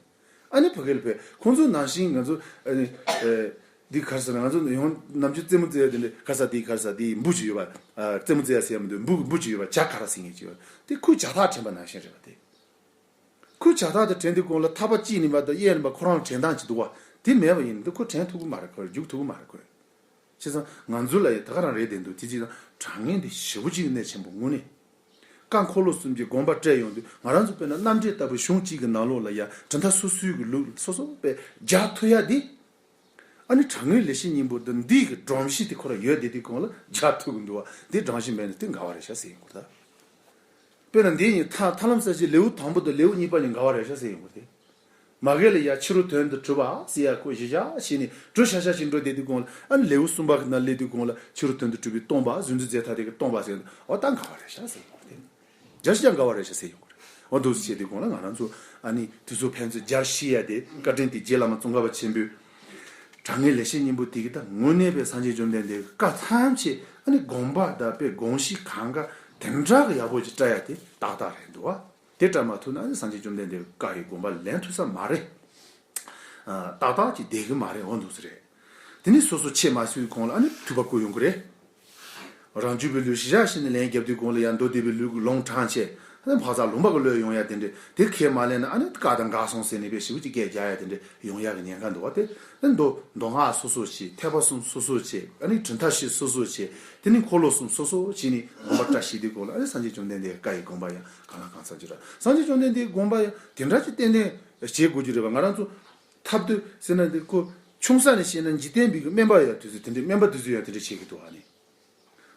ཨ་ནི་ཕ་གི་ལ་ཕེ་ཁོང་ཚོ་ནང་བཞིན་ང་ཚོ་ཨ་ནི་ཨེ་འདི་ག་རེ་ཟེར་ན་ང་ཚོ་ཡང་ནམ་རྒྱུན་རྩེད་མོ་རྩེ་ཡ་དེ་འདྲ་ག་ས་དེ་ག་རེ་ཟེར་དེ་འབུ་ཅིག་ཡོད་པ། ཨ་རྩེད་མོ་རྩེ་ཡ་ཟེར་ཡ་མི་འདུག་འབུ་འབུ་ཅིག་ཡོད་པ་ཇ་ག་ར་ཟེར་མཁན་ཅིག་ཡོད་པ་དེ་ཁོའི་ཇ་ཐག་དྲན་པ་ནང་བཞིན་རེད་བ་དེ། ཁོས་ཇ་ཐག་དེ་དྲན་དུས་གོང་ལ་ཐག་པ་གཅིག་ནས་མར་དང་གཡས་ནས་མར་ཁོ་རང་ལ་དྲན་སྟངས་ཅིག་འདུག་བ། དེ་མེད་པ་ཡིན་ན་ཁོ་དྲན་ཐུབ་ཀྱི་མ་རེད། ཁོ་རྒྱུག་ཐུབ་ཀྱི་མ་རེད་ཁོས། བྱས་ཙང་ང་ཚོ་ལ་ཡང་ད་ག་རང་རེད་བསྡད་འདུག་དེ་ཅི་ཙང་དྲང་ངེས་འདི་ཞེ་པོ་ཅིག་གནད་ཆེན་པོ་དངོས་གནས། བཀའ་འཁོར་ལོ་གསུམ་གྱི་དགོངས་པ་བཀྲལ་ཡོང་དུས་ང་རང་ཚོ་དཔེར་ན་རྣམ་འགྲེལ་ལྟ་བུའི་གཞུང་གཅིག་གི་ནང་ལོགས་ལ་ཡང་གྲུབ་མཐའ་སོ་སོའི་གི་ལུགས་སོ་སོ་པའི་རྒྱག་ཐུབ་ཡ་འདི། ཨ་ནི་དྲང་ངེས་ལེགས་བཤད་སྙིང་པོ་འདི་འདི་གི་སྒྲོམ་གཞི་དེ་ཁོ་རང་ཡོད་བསྡད་དུས་གོང་ལ་རྒྱག་ཐུབ་གི་འདུག་བ། འདི་སྒྲོམ་གཞི་མེད་ན་དེ་འགལ་བ་རེད་ཤག་ཟེར་ཡོང་གི་རེད་ད། དཔེར་ན་འདི་ཡིན་ཐ་ཐར་ལམ་གསལ་བྱེད་ལེའུ་དང་པོ་དང་ལེའུ་གཉིས་པ་ནི་འགལ་བ་རེད་ཤག་ཟེར་ཡོང་གི་རེད་དེ། མ་གི་ལ་ཡ་ཕྱི་རོལ་དོན་དུ་གྲུབ་པ་ཟེར་ཡ་ཁོ་གཞི་བཞག་བྱས་ནས་གྲུབ་ཤག་ཤག་ཅིག་འགྲོ་བསྡད་དུས་གོང་ལ་ཨ་ནི་ལེའུ་གསུམ་པ་གི་ནང་སླེབས་དུས་གོང་ལ་ཕྱི་རོལ་དོན་དུ་གྲུབ་པའི་སྟོང་པ་གཟུགས་འཛིན་རྫས་ཐ་དད་ཀྱི་སྟོང་པ་ཟེར་ཡོང་དུས་འོ་ད་འགལ་བ་རེད་ཤག་ཟེར་ཡོང་གི་རེད། རྒྱལ་སྤྱིའང་འགལ་བ་རེད་ཤག་ཟེར་ཡོང་གི་རེད། འོ་འདུག་སེ་བྱས་དུས་གོང་ལ་ང་རང་ཚོ་ཨ་ནི་དེ་ཚོ་ཕན་ཚུན་སྦྱར་ཤེས་ཡ་དེ་བཀའ་དྲིན་དེ་རྗེ་བླ་མ་ཙོང་ཁ་པ་ཆེན་པོས་དྲང་ངེས་ལེགས་བཤད་སྙིང་པོ་དེ་གི་ད་དངོས་གནས་པའི་སངས་རྒྱས་བཅོམ་ལྡན་འདས་ཀྱི་བཀའ་ཐམས་ཅད་ཨ་ནི་དགོངས་པ་དང་དཔེ་དགོངས་གཞི་གང་ག་དེ་འདྲ་གི་ཡག་པོ་ཅིག་བཀྲལ་ཡ་དེ་ཏག་ཏག་རེད་འདུག་བ། དེ་བཀྲལ་མ་ཐུབ་ན་ཨ་ནི་སངས་རྒྱས་བཅོམ་ལྡན་འདས་ཀྱི་བཀའ་ཡི་དགོངས་པ་ལེན་ཐུབ་ས་མ་རེད། ཏག་ཏག་ཅིག་བསྡད་གི་མ་རེད། འོ་འདུག་སེ་རེད། དེ་ནི་སོ་སོ་ཆེས་མ་སུའི་གོང་ལ་ཨ་ནི་ཐུག་པ་བསྐུར་ཡོང་གི་རེད། རང་རྒྱུད་པའི་ལུས་ཤི་བཞག་ཤི་ནས་ལན་བརྒྱབ་དུས་གོང་ལ་ཡང་མདོ་སྡེ་པའི་ལུགས་ཀྱི་ལུང་དྲངས་བྱས་ཨ་ནི་འཕག་འཚག་ལུང་པ་གི་བློས་ཡོང་ཡ་དེ་འདྲས་དེ་ཁས་མ་ལེན་ན་ཨ་ནི་བཀའ་དང་འགལ་སོང་ཟེར་ནས་དཔེ་ཞེ་པོ་ཅིག་སྐད་རྒྱག་ཡ་དེ་འདྲས་ཡོང་ཡ་གི་ཉེན་ཁ་འདུག་བ། དེ་ཨ་ནི་མདོ་མདོ་སྔགས་སོ་སོ་བྱས་ཐེག་པ་གསུམ་སོ་སོ་བྱས་ཨ་ནི་གྲུབ་མཐའ་བཞི་སོ་སོ་བྱས་དེ་ནི་འཁོར་ལོ་གསུམ་སོ་སོ་བྱས་ནས་དགོངས་པ་བཀྲལ་ཤེས་དུས་གོང་ལ་ཨ་ནི་སངས་རྒྱས་བཅོམ་ལྡན་འདས་ཀྱི་བཀའ་ཡི་དགོངས་པ་ཡང་གང་ལ་གང་འཚམ་ཅིག་རེད། སངས་རྒྱས་བཅོམ་ལྡན་འདས་ཀྱི་དགོངས་པ་ཡང་དེ་འདྲ་ཅིག་ཏན་ཏན་བྱེད་དགོས་ཀྱི་རེད་བ། ང་རང་ཚོ། ཐབས་དུས་ཟེར་ན་འདི་ཁོ་ཆུང་ས་ནས་བཤད་ན་འཇིག་རྟེན་པའི་གི་དམན་པ་ཡོད་དུས་ཚོད་དེ་འདྲའི་དམན་པ་དུས་ཚོད་ཡང་དེ་འདྲ་བྱེད་ཀྱི་འདུག་ཨ་ནི།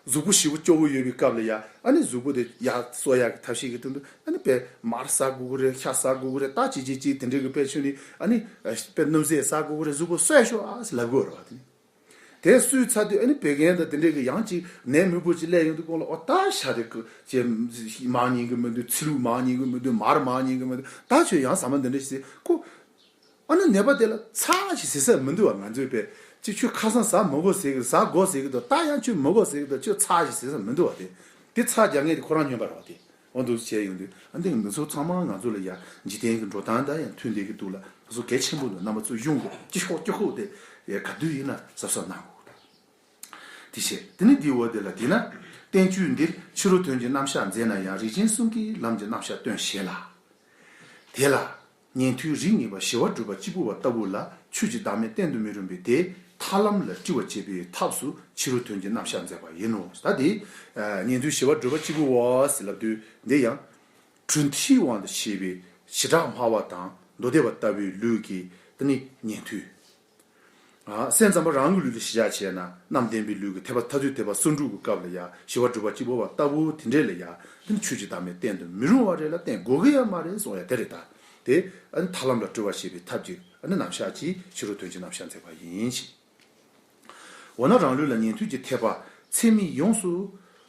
གཟུགས་པོ་ཞེ་པོ་སྐྱོ་བོ་ཡོད་པའི་སྐབས་ལ་ཡ་ཨ་ནི་གཟུགས་པོ་དེ་ཡར་གསོ་ཡག་གི་ཐབས་ཤེས་ཀྱི་དོན་དུ་ཨ་ནི་དཔེ་མར་ཟ་དགོས་ཀྱི་རེད། ཤ་ཟ་དགོས་ཀྱི་རེད། ད་ཅི་ཅི་ཅི་དེ་འདྲའི་གི་དཔེ་ཆུ་ནི་ཨ་ནི་དཔེ་སྣུམ་ཟས་ཟ་དགོས་ཀྱི་རེད། གཟུགས་པོ་གསོས་ཤོག་ཨ་ཟེར་ལབ་དགོས་རེད་བ། དེ་ནི་དེ་གསོས་ཚར་དུས་ཨ་ནི་བད་ཀན་དང་དེ་འདྲའི་གི་ཡང་ཅིག་ནད་མི་འབོར་ཅིག་སླེབས་ཡོང་དུས་སྐོར་ལ་ཨོ་ད་ཤ་དེ་ཀུ་ཅེ་མར་ཉན་གི་མི་འདུག་ཚིལ་ལུ་མར་ཉན་གི་མི་འདུག་མར་མར་ཉན་གི་མི་འདུག་ད་ཁྱོད་ཡང་ཟ་མ་འདི་འདྲ་ཞིག་ཟེར་ཁོ། ཨ་ནི་ནད་པ་དེ་ལ་ཚར་ཞིག་ཟེར་ས་མི་འདུག་བ། ང་ཚོའི་པས་ཅིག་ཁྱོད་ཁ་སང་ཟ་མི་དགོས་ཟེར་གི་ཟ་དགོས་ཟེར་གི་འདུག་ད་ཡང་ཁྱོད་མི་དགོས་ཟེར་གི་འདུག་ཁྱོད་ཚར་ཞིག་ཟེར་ས་མི་འདུག་བ། དེ་དེ་ཚར་རྒྱག་མཁན་དེ་ཁོ་རང་སྨྱོན་པ་རེད་བ། དེ་འོ་འདུག་བྱས་ཡོང་དུས་ཨ་འདི་འདི་ཚོ་ཚང་མ་ང་ཚོ་ལ་ཡང་འཇིག་རྟེན་གྱི་འགྲོ་སྟངས་དང་ཡང་མཐུན་བསྡད་གི་འདུག་ལ་ང་ཚོ་གལ་ཆེན་པོ་འདུག་རྣམ་པ་ཚོ་གཞུང་གི་ཅི་ཤོག་ཅི་ཤོག་དེ་ཡ་ག་དུས་ཡིན་ན་གཟབ་གཟབ་གནང་དགོས། དེ་བྱས་དེ་ནི་འདིའི་འོག་དེ་ལ་དེས་ན་བསྟན་བཅོས་འདིར་ཕྱི་རོལ་དོན་གྱི་རྣམ་གཞག་མཛད་ན་ཡང་རིགས་ཅན་གསུམ་གྱི་ལམ་གྱི་རྣམ་གཞག་སྟོན་ཞེས་ལ། དེ་ལ། ཉན་ཐོས་རིགས་ངེས་པ་ཞི་བ་སྒྲུབ་པ་གཅིག་པུ་བ་ལྟ་བུ་ལ་ཆོས་ཀྱི་བདག་མེད་བསྟན་དུ་མི་རུང་བས་དེ་ཐར་ལམ་ལ་དཀྲི་བར་བྱེད་པའི་ཐབས་སུ་ཕྱི་རོལ་དོན་གྱི་རྣམ་གཞག་མཛད་པ་ཡིན་ནོ། ད་དེ་ཉན་ཐོས་ཞི་བ་སྒྲུབ་པ་གཅིག་པུ་བ་ཟེར་ལབ་དུས་འདི་ཡང་གྲུབ་མཐའི་དབང་དུ་བྱས་པའི་བྱེ་བྲག་སྨྲ་བ་དང་མདོ་སྡེ་པ་ལྟ་བུའི་ལུགས་ཀྱི་དེ་ནི་ཉན་ཐོས། སེམས་ཙམ་པ་རང་གི་ལུགས་ལ་གཞི་བཞག་བྱས་ན་རྣམ་བདེན་པའི་ལུགས་ཀྱི་ཐེག་པ་མཐར་ཐུག་ཐེག་པ་སུ་འགྲུབ་ཀྱི་སྐབས་ལ་ཡང་ཞི་བ་སྒྲུབ་པ་གཅིག་པུ་བ་ལྟ་བུ་དེ་འདྲས་ལ་ཡང་དེ་ནི་ཆོས་ཀྱི་བདག་མེད་བསྟན་དུ་མི་རུང་བ་རེད་ལ་བསྟན་དགོས་ཀྱི་ཡང་མ་རེད་གསུང་ཡ་དེ་རེད་ད། དེ་ཨ་ནི་ཐར་ལམ་ལ་སྤྲོ་བ་བྱེད་པའི་ཐབས་ཀྱི་ཨ་ནི་རྣམ་གཞག་ཅིག་ཕྱི་རོལ་དོན་གྱི་རྣམ་གཞག་མཛད་པ་ཡིན་ཞེས། འོ་ན་རང་ལུགས་ལ་ཉན་ཐོས་ཀྱི་ཐེག་པ་ཚད་མས་ཡོངས་སུ་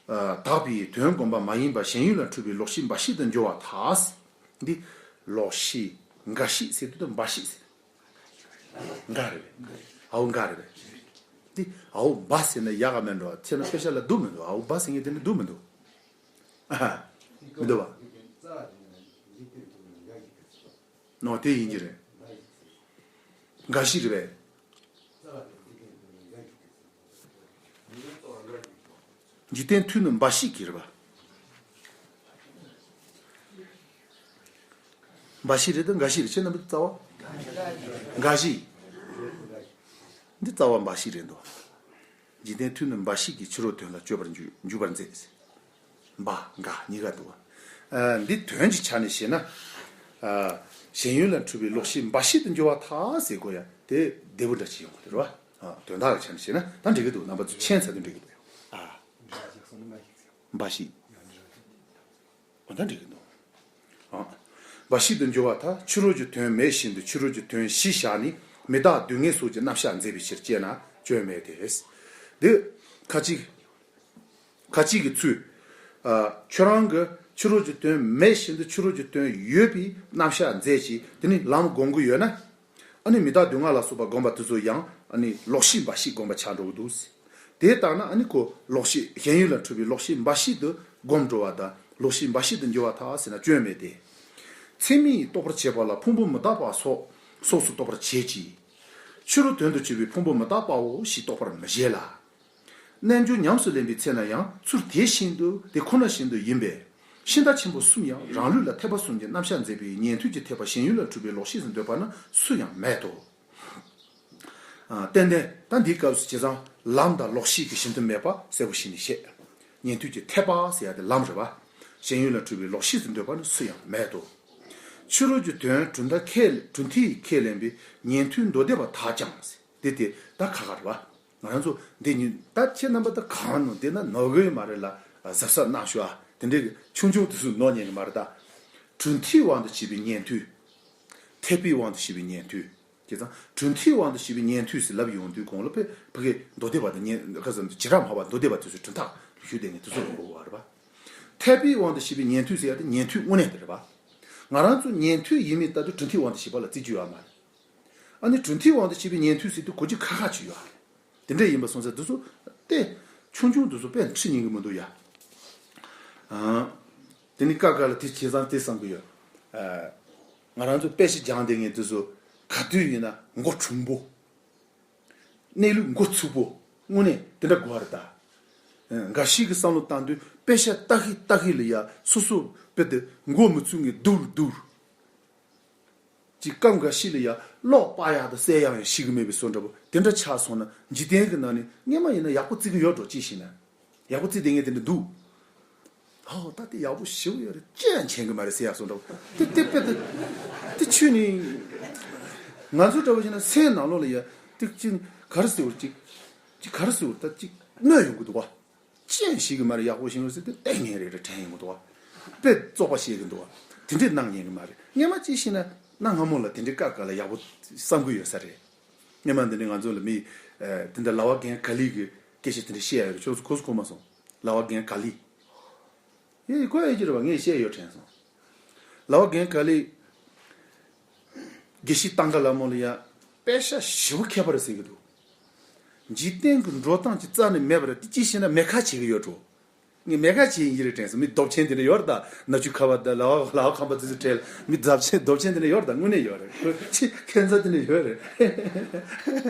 དག་པའི་དོན་བསྒོམ་པ་མ་ཡིན་པ་ཞེན་ཡུལ་ལ་འཁྲུལ་པའི་ལོག་ཤེས་འབའ་ཞིག་ཏུ་འགྱུར་བ་དག་འདི་ལོག་ཤེས་འགའ་ཞིག་ཟེར་དུས་ད་འབའ་ཞིག་ཟེར། འགའ་རེད་པས། ཨའོ་འགའ་རེད་པས། འདི་ཨའོ་འབའ་ཟེར་ན་ཡག་ག་མེད་འགྲོ། ཁྱེད་རང་དཔེ་ཆ་ལ་འདུག་མི་འདུག་ཨའོ་འབའ་ཟེར་མཁན་དེ་ནི་འདུག་མི་འདུག་ཨ་མི་འདུག་བ། ནོ་དེ་ཡིན་གྱི་རེད། འགའ་ཞིག་རེད་པས། འཇིག་རྟེན་མཐུས་ནི་འབའ་ཞིག་གིས་རེད་པ། འབའ་ཞིག་རེད་དམ་འགའ་ཞིག་རེད། ཁྱེད་རྣམ་པའི་རྩ་བ། འགའ་ཞིག་འདི་རྩ་བ་འབའ་ཞིག་རེད་འདུག་འཇིག་རྟེན་མཐུས་ནི་འབའ་ཞིག་གིས་ཕྱི་རོལ་དོན་ལ་སྤྱོད་པར་འཇུག་འཇུག་པར་མཛད། འབའ་འགའ་གཉིས་ཀ་འདུག་ཨ་འདི་དོན་གྱི་ཆ་ནས་བཤད་ན། ཨ་ཞེན་ཡུལ་ལ་འཁྲུལ་པའི་ལོག་ཤེས་འབའ་ཞིག་ཏུ་འགྱུར་བ་དག་ཟེར་དགོས་ཡ་དེ་བདེ་པོ་འདྲ་ཅིག་ཡོང་གི་རེད་བ། ཨ་དོན་དག་གི་ཆ་ནས་བཤད་ན་ད་འགྲིག་གི་འདུག་རྣམ་པ་ཚོ་མཁྱེན་ཚར་དུས་འགྲིག་གི་འདུག་ཨ་འབའ་ཞིག་འོ་ད་འགྲིག་གི་འདུག་ཨ་འབའ་ཞིག་ཏུ་འགྱུར་བ་དག་ཕྱི་རོལ་གྱི་དོན་མེད་བཞིན་དུ་ཕྱི་རོལ་གྱི་དོན་གཞི་བཞག་ནས་མི་རྟག་སྡུག་བསྔལ་སོགས་ཀྱི་རྣམ་གཞག་མཛད་པའི་ཕྱིར་ཅེ་ན་སྐྱོན་མེད་དེ། འདི་ཁ་ཅིག་ཁ་ཅིག་གི་ཚུལ། ཨ་ཁྱོད་རང་གི་ཕྱི་རོལ་གྱི་དོན་མེད་བཞིན་དུ་ཕྱི་རོལ་གྱི་དོན་ཡོད་པའི་རྣམ་གཞག་མཛད་ཅིང་དེ་ནི་ལམ་སྒོམ་གྱི་ཡོད་ན། ཨ་ནི་མི་རྟག་སྡུག་བསྔལ་ལ་སོགས་པ་སྒོམ་པ་དེ་ཚོ་ཡང་ཨ་ནི་ལོག་ཤེས་འབའ་ཞིག་སྒོམ་པ་ཆགས་འགྲོ་གི་འདུག་དེ་ལྟར་ན་ཨ་ནི་ཁོ་ལོག་ཤེས་ཞེན་ཡུལ་ལ་འཁྲུལ་པའི་ལོག་ཤེས་འབའ་ཞིག་ཏུ་སྒོམ་འགྲོ་བ་དང་ལོག་ཤེས་འབའ་ཞིག་ཏུ་འགྱུར་བ་དག་ཟེར་ན་སྐྱོན་མེད་དེ། ཚད་མས་རྟོགས་པར་བྱེད་པ་ལ་ཕུང་པོ་མི་རྟག་པ་སོགས་སོགས་སུ་རྟོགས་པར་བྱེད་ཀྱི། ཕྱི་རོལ་དོན་དུ་གྱུར་པའི་ཕུང་པོ་མི་རྟག་པའོ་ཞེས་རྟོགས་པར་མི་བྱེད་ལ། རྣལ་འབྱོར་ཉམས་སུ་ལེན་པའི་ཚེ་ན་ཡང་ཚུལ་དེ་བཞིན་དུ་དེ་ཁོ་ན་བཞིན་དུ་ཡིན་པས། ཤིང་རྟ་ཆེན་པོ་གསུམ་ཡང་རང་ལུགས་ལ་ཐེག་པ་གསུམ་གྱི་རྣམ་གཞག་མཛད་པའི་ཉན་ཐོས་ཀྱི་ཐེག་པ་ཞེན་ཡུལ་ལ་འཁྲུལ་པའི་ལོག་ཤེས་སུ་འདོད་པ་ནི་སུ་ཡང་མེད་དོ། ཏན་ཏན་ད་འདིའི་སྐབས་སུ་བྱས་ཙང་ལམ་དང་ལོག་ཤེས་ཀྱི་གཞི་མཐུན་མེད་པ་གསལ་པོ་ཞིག་ནས་བཤད། ཉན་ཐོས་ཀྱི་འཐད་པ་ཟེར་ཡ་དེ་ལམ་རེད་པ། ཞེན་ཡུལ་ལ་འཁྲུལ་པའི་ལོག་ཤེས་སུ་འདོད་པ་ནི་སུ་ཡང་མེད་དོ། ཕྱི་རོལ་གྱི་དོན་གྲུབ་མཐའ་ཁས་གྲུབ་མཐས་ཁས་ལེན་པའི་ཉན་ཐོས་མདོ་སྡེ་པ་དག་ཀྱང་ཟེར། དེ་དེ་ད་ཁ་ཁ་རེད་པ། ང་རང་ཚོ་འདི་ཉིད་ད་ཁྱེད་རྣམ་པ་ད་གང་ནོ་འདི་ན་ནོར་གི་མ་རེད་ལ། གཟབ་གཟབ་གནང་ཤོག་ཨ། དེ་འདྲའི་ཆུང་ཆུང་དེ་ཚོ་ནོར་ཉན་གི་མ་རེད་ད། གྲུབ་མཐའི་དབང་དུ་བྱས་པའི་ཉན་ཐོས། འཐད་པའི་དབང་དུ་བྱས་པའི་ཉན་ཐོས། བྱས་ཙང་གྲུབ་མཐའི་དབང་དུ་བྱས་པའི་ཉན་ཐོས་ཟེར་ལབ་ཡོང་དུས་གོང་ལ་ཕ་ཕ་གི་མདོ་སྡེ་པ་དང་ཉན་ཁ་ཙམ་བྱེ་བྲག་སྨྲ་བ་མདོ་སྡེ་པ་དེ་ཚོའི་གྲུབ་མཐའ་ཞུ་བསྡད་མཁན་དེ་ཚོ་ལ་གོ་དགོས་པ་རེད་པ། འཐད་པའི་དབང་དུ་བྱས་པའི་ཉན་ཐོས་ཟེར་ཡ་དེ་ཉན་ཐོས་དངོས་གནས་དེ་རེད་པ། ང་རང་ཚོ་ཉན་ཐོས་ཡིན་མིན་ལྟ་དུས་གྲུབ་མཐའི་དབང་དུ་བྱས་པ་ལ་བརྩི་རྒྱུ་ཡོད་མ་རེད། ཨ་ནི་གྲུབ་མཐའི་དབང་དུ་བྱས་པའི་ཉན་ཐོས་ཟེར་དུས་གོ་རྒྱུ་ཁ་ཁ་ཅིག་ཡོད་རེད། དེ་འདྲ་ཡིན་པ་སོང་ཙང་དེ་ཚོ་ཏེ་ཆུང་ཆུང་དེ་ཚོ་དཔེ་ཁྲིད་ཉན་གི་མི་འདུག་ཡ། ཨང་། དེ་ནི་ཀ་ཀ་ལ་དེ་བྱས་ཙང་དེ་བསམ་གི་ཡོད། ཨ། ང་རང་ཚོ་དཔེ་ཆ་སྦྱང་བསྡད་མཁན་དེ་ཚོ་ག་དུས་ཡིན་ན་མགོ་གྲུང་པོ། གནས་ལུགས་མགོ་ཚུགས་པོ། དངོས་གནས་དེ་འདྲ་དགོས་པ་རེད་ད། ཨ། འགའ་ཞིག་གི་བསམ་བློ་བཏང་དུས་དཔེ་ཆ་ལྟ་གི་ལྟ་གི་ལ་ཡ་སོ་སོ་དཔེ་དེ་མགོ་མི་ཚུགས་ངེས་སྡུར་སྡུར། ཅིག་སྐབས་འགའ་ཞིག་ལ་ཡ་ཀློག་པ་ཡག་དང་གསལ་ཡག་ཡང་ཤེས་གི་མེད་པའི་བཟོ་འདྲ་པོ་དེ་འདྲ་ཆགས་སོང་ན་འཇིག་རྟེན་གི་ནང་ནས་སྔན་མ་ཡིན་ན་ཡག་པོ་བརྩི་གི་ཡོད་འགྲོ་ཅི་ཞིག་ན། ཡག་པོ་བརྩི་བསྡད་མཁན་དེ་འདྲ་འདུག་ཧོ་ད་དེ་ཡག་པོ་ཞེ་པོ་ཡོད་རེད་ཅི་ཡང་མཁྱེན་གི་མ་རེད་ཟེར་ཡག་བཟོ་འདྲ་པོ་དེ་དེ་དཔེ་དེ་དེ་ཆུ་ནི་ང་ཚོ་འདྲ་པོ་ཞིག་ན་སེམས་ནང་ལོགས་ལ་ཡ་དེ་ཅི་ག་རེ་ཟེར་བ་ཅིག་ཅིག་ག་རེ་ཟེར་བ་ད་ཅིག་གནོད་ཡོང་གི་འདུག་བ། ཅི་ཡང་ཤེས་གི་མ་རེད། ཡག་པོ་ཤེས་ཡོད་ཟེར་དུས་ལྟས་ངན་རེ་རེ་དྲན་ཡོང་གི་འདུག་བ། དཔེ་བཙོག་པ་བཤད་གི་འདུག་བ། དེ་འདྲས་གནང་ཉན་གི་མ་རེད། སྔན་མ་ཅི་ཤེས་ན་གནའ་སྔ་མོ་ལ་དེ་འདྲས་ཀ་ཀ་ལ་ཡག་པོ་བསམ་གི་ཡོད་ས་རེད། སྔན་མ་འདི་འདྲས་ང་ཚོ་ལ་མི་དེ་འདྲ་ལ་བ་རྒན་ག་ལི་གི་སྐད་ཆ་དེ་འདྲས་བཤད་ཡ་ཡོད་རེད། ཁྱོད་ཚོ་གོ་སོང་གོ་མ་སོང་། ལ་བ་རྒན་ག་ལི། ཡེ་གོ་ཡ་ཡིན་གྱི་རེད་བ། ངས་བཤད་ཡོད་དྲན་སོང་། ལ་བ་རྒན་ག་ལི། དགེ་བཤེས་ཏང་ག་ལ་མོ་ལ་ཡ། དཔེ་ཆ་ཞེ་པོ་མཁས་པ་རེད་ཟེར་གི་འདུག་འཇིག་རྟེན་གྱི་འགྲོ་སྟངས་ཀྱི་རྩ་ནས་མེད་པ་རེད་དེ་ཅི་ཤེས་ན་མེད་ཁ་བྱེད་ཀྱི་ཡོད་འགྲོ། ངས་མེད་ཁ་བྱེད་ཡིན་གྱི་རེད་དྲན་སོང་། མི་སྟོབས་ཆེན་དེ་འདྲ་ཡོད་རེད་ད། ནག་ཆུ་ཁ་བ་ད་ལ་བ་ལ་བ་ཁམས་པ་ཙི་ཙི་བྲལ་མི་རྫབ་ཆེན་སྟོབས་ཆེན་དེ་འདྲ་ཡོད་རེད་ད། དངོས་གནས་ཡོད་རེད། ཁོ་ཅི་ཁྱད་མཚར་དེ་འདྲ་ཡོད་རེད།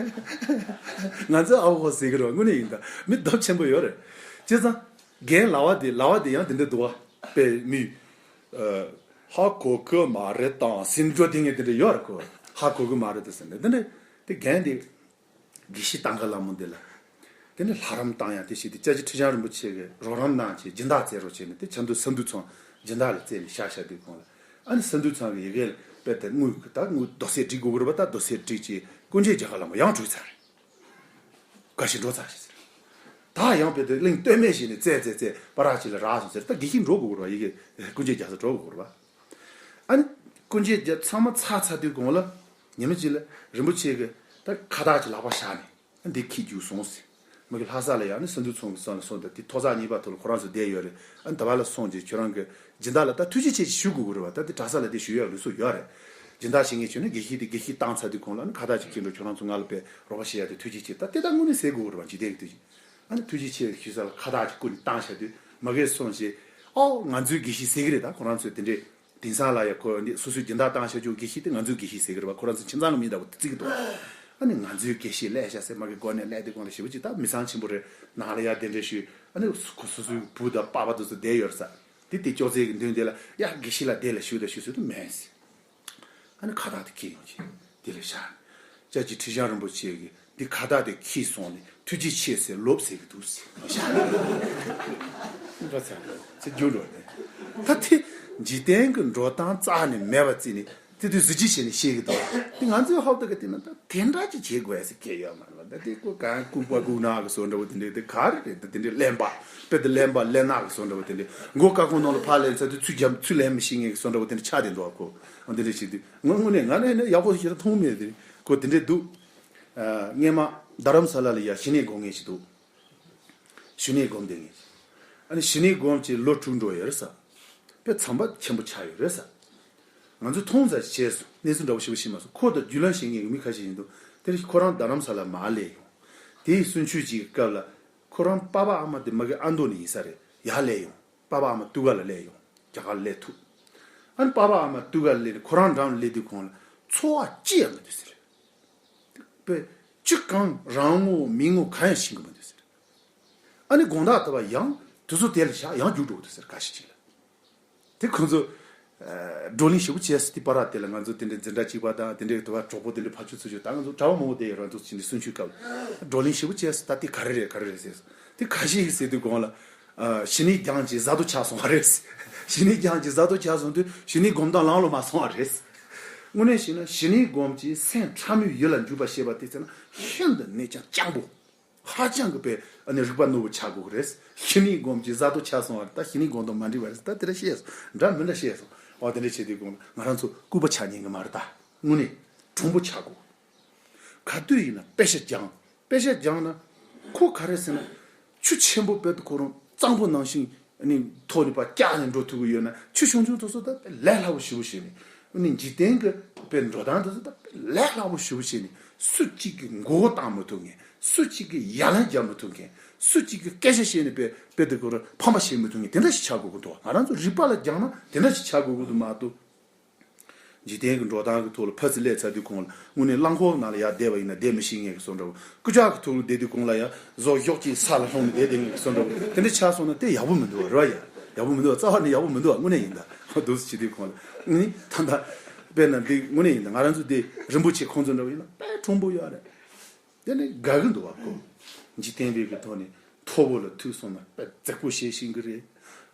ང་ཚོ་ཨ་བོ་ཧོ་ཟེར་གི་རེད་བ། དངོས་གནས་ཡིན་ད། མི་སྟོབས་ཆེན་པོ་ཡོད་རེད། བྱས་ཙང་རྒན་ལ་བ་དེ་ལ་བ་དེ་ཡང་དེ་འདྲ་འདུག་བ། དཔེ་མི། ཧ་གོ་གི་མ་རེད་དང་ཟིན་འགྲོ་དེ་ངས་དེ་འདྲ་ཡོད་རེད་གོ། ཧ་གོ་གི་མ་རེད་དང་ཟིན་འགྲོ་དེ་འདྲ་དེ་རྒན་དེ། དགེ་བཤེས་ཏང་ག་ལ་མོ་འདི་ལ། དེ་ནས་ལྷ་རམས་བཏང་ཡང་དེ་བྱས་ཏེ་སྐྱབས་རྗེ་ཁྲི་བྱང་རིན་པོ་ཆེ་གིས་རོགས་རམ་གནང་བྱས་སྦྱིན་བདག་བཙལ་རོགས་བྱས་ནས་དེ་ཆབ་མདོ་ས་འདུལ་ཚང་སྦྱིན་བདག་ལ་བཙལ་ནས་བཞག་བཞག་དུས་གོང་ལ། ཨ་ནི་ས་འདུལ་ཚང་གི་ཡི་གེ་ལ་དཔེ་དེ་དངུལ་གི་ད་དངུལ་རྡོ་སེ་སྒྲིག་དགོས་ཀྱི་རེད་པ། ད་རྡོ་སེ་སྒྲིག་བྱས་ཀུན་མཁྱེན་རྒྱལ་དཀར་ལྷ་མོ་ཡང་བྲོས་ཚར་རེད། དགའ་ཞིང་འགྲོ་ཚར་ཞེས་ཟེར། ད་ཡང་དཔེ་དེ་གླིང་སྟོད་སྨད་བཞི་ནས་བཙལ་བཙལ་བཙལ་པ་རག་ཅིག་ལ་རག་སོང་ཟེར། ད་དགེ་བཤེས་འགྲོ་དགོས་ཀྱི་རེད་པ། ཡི་གེ་ཀུན་མཁྱེན་རྒྱལ་ས་འགྲོ་དགོས་ཀྱི་རེད་པ། ཨ་ནི་ཀུན་མཁྱེན་རྒྱལ་ཚང་མ་ཚར་ཚར་དུས་གོང་ལ་ཉི་མ་གཅིག་ལ་རིན་པོ་ཆེ་གིས་ད་ཁ་བཏགས་ཀྱི་ལག་པ་བཞག་ནས་ཨ་འདི་ཁྱེར་རྒྱུགས་སོང་ཟེར། མ་གི་ལྷ་ས་ལ་ཡང་ནི་ས་འདུལ་ཚང་གི་ས་ལ་སོང་། ད་དེ་ཐོག་བརྩེགས་གཉིས་པ་ཐོག་ལ་ཁོ་རང་ཚོ་བསྡད་ཡོད་རེད། ཨ་ནི་ད་བར་ལ་སོང་རྗེས་ཁྱོད་རང་གི་སྦྱིན་བདག་ལ་ད་ཐུགས་རྗེ་ཆེ་ཞུ་དགོས་ཀྱི་རེད་པ། ད་དེ་གྲྭ་ས་ལ་དེ་ཞུ་ཡག་ལུགས་སྲོལ་ཡོད་རེད། སྦྱིན་བདག་བྱེད་མཁན་ཁྱོད་ནི་དགེ་བཤེས་དེ་དགེ་བཤེས་བཏང་ཚར་དུས་གོང་ལ་ནི་ཁ་བཏགས་ཅིག་ཁྱེར་འགྲོ། ཁྱོད་རང་ཚོ་ང་ལ་དཔེ་རོགས་པ་བྱེད་ཡག་དེ་ཐུགས་རྗེ་ཆེ། ད་དེ་ད་དངོས་གནས་ཟེར་དགོས་ཀྱི་རེད་པ། འཇིག་རྟེན་གྱི་ཐུགས་རྗེ། ཨ་ནི་ཐུགས་རྗེ་ཆེ་ཞུ་ས་ལ་ཁ་བཏགས་ཅིག་བསྐུར་ནས་བཏང་བཞག་དུས་མ་གིར་སོང་རྗེས་ཨོ་ང་ཚོའི་དགེ་བཤེས་ཟེར་གྱི་རེད། ད་ཁོ་རང་ཚོས་དེ་འདྲས། དེང་སང་ལ་ཡ་ཁོ་འདི་སོ་སོའི་སྦྱིན་བདག་བཏང་བཞག་རྒྱུ་དགེ་བཤེས་དེ་ང་ཚོའི་དགེ་བཤེས་ཟེར་གྱི་རེད་པ། ཁོ་རང་ཚོ་ཁྱིམ་ཚང་གི་མིང་འདྲ་པོ་བརྩི་གི་འདུག་ཨ་ནི་ང་ཚོའི་དགེ་བཤེས་སླེབས་ཤག་ཟེར། མ་གི་སྒོ་ནས་སླེབས་དུས་གོང་ལ་ཞེ་པོ་ཅིག་ད་མི་ཚང་ཆེན་པོ་རེད། ནང་ལ་ཡ་དེ་འདྲ་ཞུས། ཨ་ནི་ཁོ་སོ་སོའི་བུ་དང་པ་ཕ་དེ་ཚོ་བསྡད་ཡོད་རེད་ས། དེ་དེ་ཅོག་ཙེ་གི་མདུན་དེ་ལ་ཡ་དགེ་བཤེས་ལགས་དེ་ལ་ཞུ་དང་ཞུ་ཟེར་དུས་མེད་ཟེར། ཨ་ནི་ཁ་བཏགས་དེ་ཁྱེར་ཡོང་ཅིག་དེ་ལ་བཞག་སྐྱབས་རྗེ་ཁྲི་བྱང་རིན་པོ་ཆེ་གིས་འདི་ཁ་བཏགས་དེ་ཁྱེར་སོང་ནས་ཐུགས་རྗེ་ཆེ་ཟེར་ལོབས་ཟེར་གི་འདུག་ཟེར། འགྲོ་ཚར་ཚེ་རྒྱུ་འགྲོ་ནས། ད་དེ་འཇིག་རྟེན་གྱི་འགྲོ་སྟངས་རྩ་ནས་མེད་པ་བརྩིས་ནས་དེ་དུས་གཟི་བརྗིད་བྱས་ནས་བཤད་གི་འདུག་དེ་ང་ཚོའི་ཧོབ་ཏེ་གི་དེ་ན་ད་དེ་འདྲ་ཅིག་བྱེད་དགོས་ཟེར་གལ་ཡོད་མ་རེད་པ། ད་དེ་ཁོ་གང་ལྐུགས་པ་ལྐུགས་ནག་གི་བཟོ་འདྲ་བོ་དེ་འདྲ་དེ་ག་རེ་རེད། ད་དེ་འདྲ་གླེན་པ་དཔེ་དེ་གླེན་པ་གླེན་ནག་གི་བཟོ་འདྲ་བོ་དེ་འདྲ་མགོ་སྐར་ཁུང་ནང་ལ་ཕར་གླན་ཚར་དུས་ཚུར་རྒྱབ་ཚུར་གླན་མི་ཤེས་མཁན་གྱི་བཟོ་འདྲ་བོ་དེ་འདྲ་ཆགས་བསྡད་འདུག་ཁོ་འདི་འདྲ་བྱེད་དུས། ང་དངོས་གནས་ང་ནི་ཡག་པོ་ཞིག་མཐོང་མེད་དེ། ཁོ་དེ་འདྲས་འདུག་ཨ། སྔས་མ་རྡ་རམ་ས་ལ་ལ་ཡ་ཞི་གནས་སྒོམ་མཁན་ཞིག་འདུག་ཞི་གནས་སྒོམ་བསྡད་མཁན་ཞིག་ཨ་ནི་ཞི་གནས་སྒོམ་བྱས་ལོ་དྲུག་འགྲོ་ཡོད་རེད་ས། དཔེ་བྱམས་པ་ཆེན་པོ་ཆགས་ཡོད་རེད་ས། ང་ཚོ་མཐོང་ས་ཞིག་བྱས་སོང་། གནས་ཚུལ་འདྲ་བོ་ཞེ་པོ་ཤེས་མ་སོང་། ཁོ་དང་རྒྱུས་ལོན་བྱེད་མཁན་གྱི་མི་ཁ་ཤས་ཡིན་འདུག་དེ་ཁོ་རང་རྡ་རམ་ས་ལ་མར་སླེབས་ཡོང་། དེའི་གསུང་ཆོས་ཅིག་གི་སྐབས་ལ་ཁོ་རང་པ་ཕ་ཨ་མ་དེ་མ་གི་ཨ་མདོ་ནས་ཡིན་ས་རེད། ཡར་སླེབས་ཡོང་། པ་ཕ་ཨ་མ་ཏུ་ག་ལ་སླེབས་ཡོང་། རྒྱ་གར་ལ་སླེབས་ཐུབ། ཨ་ནི་པ་ཕ་ཨ་མ་ཏུ་ག་ལ་སླེབས་ནས་ཁོ་རང་འགྲམ་ལ་སླེབས་དུས་གོང་ལ་ཚོར་བ་ཅི་ཡང་མི་འདུག་ཟེར། དཔེ་ཅི་གང་རང་ངོ་མི་ངོ་གང་ཡང་ཤེས་གི་མི་འདུག་ཟེར། ཨ་ནི་དགོང་དག་ད་བ་ཡང་དུས་ཚོད་དེ་ལ་བཞག་ཡང་རྒྱུགས་འགྲོ་གི་འདུག་ཟེར། ག་ཞིག་ཅིག་ལ། དེ་ཁོང་ཚོ་ བགྲོ་གླེང་ཞིབ་པོ་བྱས་སོང་། དེ་བར་དེ་ལ་ང་ཚོ་དེ་འདྲའི་འཛིན་གྲྭ་གཅིག་པ་དང་དེ་འདྲའི་དུ་བ་གྲོགས་པོ་དེ་འདྲའི་ཕར་ཕྱོགས་ཚུར་ཕྱོགས། ད་ང་ཚོ་གྲྭ་པ་མང་པོ་དེ་ཡོད་ར། འདུག་ཅིག་འདི་གསུང་ཆོས་སྐབས་བགྲོ་གླེང་ཞིབ་པོ་བྱས་སོང་། ད་དེ་ག་རེ་རེད་ག་རེ་རེད་ཟེར་སོང་། དེ་ག་ཞིག་ཟེར་དུས་གོང་ལ། ཨ། ཞི་གནས་སྦྱངས་ཀྱིས་བཟའ་དོ་ཆགས་སོང་བ་རེད། ཞི་གནས་སྦྱངས་ཀྱིས་བཟའ་དོ་ཆགས་སོང་དུས་ཞི་གནས་སྒོམ་སྟངས་ལམ་ལྷོང་མ་སོང་བ་རེད། དངོས་གནས་བཤད་ན་ཞི་གནས་སྒོམ་གྱིས་སེམས་ཕྲ་མོའི་ཡུལ་ལ་འཇུག་པ་ཞེས་པ་དེ་ཚེ་ན་ཤིན་ཏུ་ནས་ཀྱང་སྤྱང་པོ། ཧ་ཅང་གི་པའི་ཨ་ནི་རིག་པ་རྣོ་བོ་ཆགས་དགོས་ཀྱི་རེད། ཞི་གནས་སྒོམ་གྱིས་བཟའ་དོ་ཆགས་སོང་བ་རེད། ད་ཞི་གནས་སྒོམ་དང་མ་འགྲིག་པ་རེད། ད་དེ་འདྲ་བཤད་སོང་། འདྲ་མི་འདྲ་བཤད་སོང་། ཨོ་དེ་འདྲ་བྱེད་དུས་གོང་ལ་ང་རང་ཚོ་ལྐུགས་པ་ཆགས་ཉན་གི་མ་རེད། ད་དངོས་གནས་གྲུང་པོ་ཆགས་དགོས། ག་དུས་ཡིན་ན་དཔེ་ཆ་སྦྱངས། དཔེ་ཆ་སྦྱངས་ན་ཁོ་ག་རེ་ཟེར་ན། ཆུ་ཆེན་པོ་དཔེ་དེ་ཁོ་རང་གཙང་པོ་ནང་བཞིན་ནི་ཐོག་ནས་ཕར་བཀྱགས་ནས་འགྲོ་ཐུབ་ཀྱི་ཡོད་ན། ཆུ་ཆུང་ཆུང་དེ་ཚོ་ད་དཔེ་ལས་སླ་པོ་ཞེ་པོ་བྱས་ནས། ཨ་ནི་འཇིག་རྟེན་གྱི་དཔེ་འགྲོ་སྟངས་དེ་ཚོ་ད་དཔེ་ལས་སླ་པོ་ཞེ་པོ་བྱས་ནས། སུ་གཅིག་གིས་མགོ་བོ་བཏང་མི་ཐུབ་མཁན། སུ་གཅིག་གིས་ཡ་ལན་རྒྱག་མི་ཐུབ་མཁན། སུ་གཅིག་གིས་སྐད་ཆ་བཤད་ནས་དཔེ་དཔེ་དེ་ཁོ་རང་ཕམ་པ་བྱེད་མི་ཐུབ་མཁན་དེ་འདྲ་ཞིག་ཆགས་དགོས་ཀྱི་འདུག་ང་རང་ཚོ་རིག་པ་ལ་སྦྱངས་ན་དེ་འདྲ་ཞིག་ཆགས་དགོས་ཀྱི་འདུག་མ་གཏོགས། འཇིག་རྟེན་གྱི་འགྲོ་སྟངས་ཀྱི་ཐོག་ལ་ཕར་ཚུར་སླེབས་ཚར་དུས་གོང་ལ་དངོས་གནས་རླངས་འཁོར་ནང་ལ་ཡར་བསྡད་པ་ཡིན་ན་བསྡད་མི་ཤེས་མཁན་གྱི་བཟོ་འདྲ་བོ། རྐུབ་བཀྱག་གི་ཐོག་ལ་བསྡད་དུས་གོང་ལ་ཡར་གཟུགས་གཞོགས་ཀྱིས་ས་ལ་ལྷུང་ནས་བསྡད་བསྡད་མཁན་གྱི་བཟོ་འདྲ་བོ་དེ་འདྲ་ཆགས་སོང་ན་དེ་ཡག་པོ་མི་འདུག་བ། རེད་བ། ཡ་ཡག་པོ་མི་འདུག་བ། རྩ་བ་ནས་ཡག་པོ་མི་འདུག་བ། དངོས་གནས་ཡིན་ད། འདུག་སེ་བྱེད་དུས་གོང་ལ་ནི་ད་ལྟ་དཔེར་ན་འདི་དངོས་གནས་ཡིན་ད། ང་རང་ཚོ་འདི་རིན་པོ་ཆེ་ཁོང་ཚོ་འདྲ་བོ་ཡིན་ན་དཔེ་གྲུང་པོ་ཡོད་རེད། དེ་ནི་དགའ་གི་འདུག་བ་ཁོ། འཇིག་རྟེན་པའི་གི་ཐོག་ནས་མཐོ་པོ་ལ་ཐུག་སོང་ན་དཔེ་མཛེས་པོ་བྱེད་ཤེས་ཀྱི་རེད།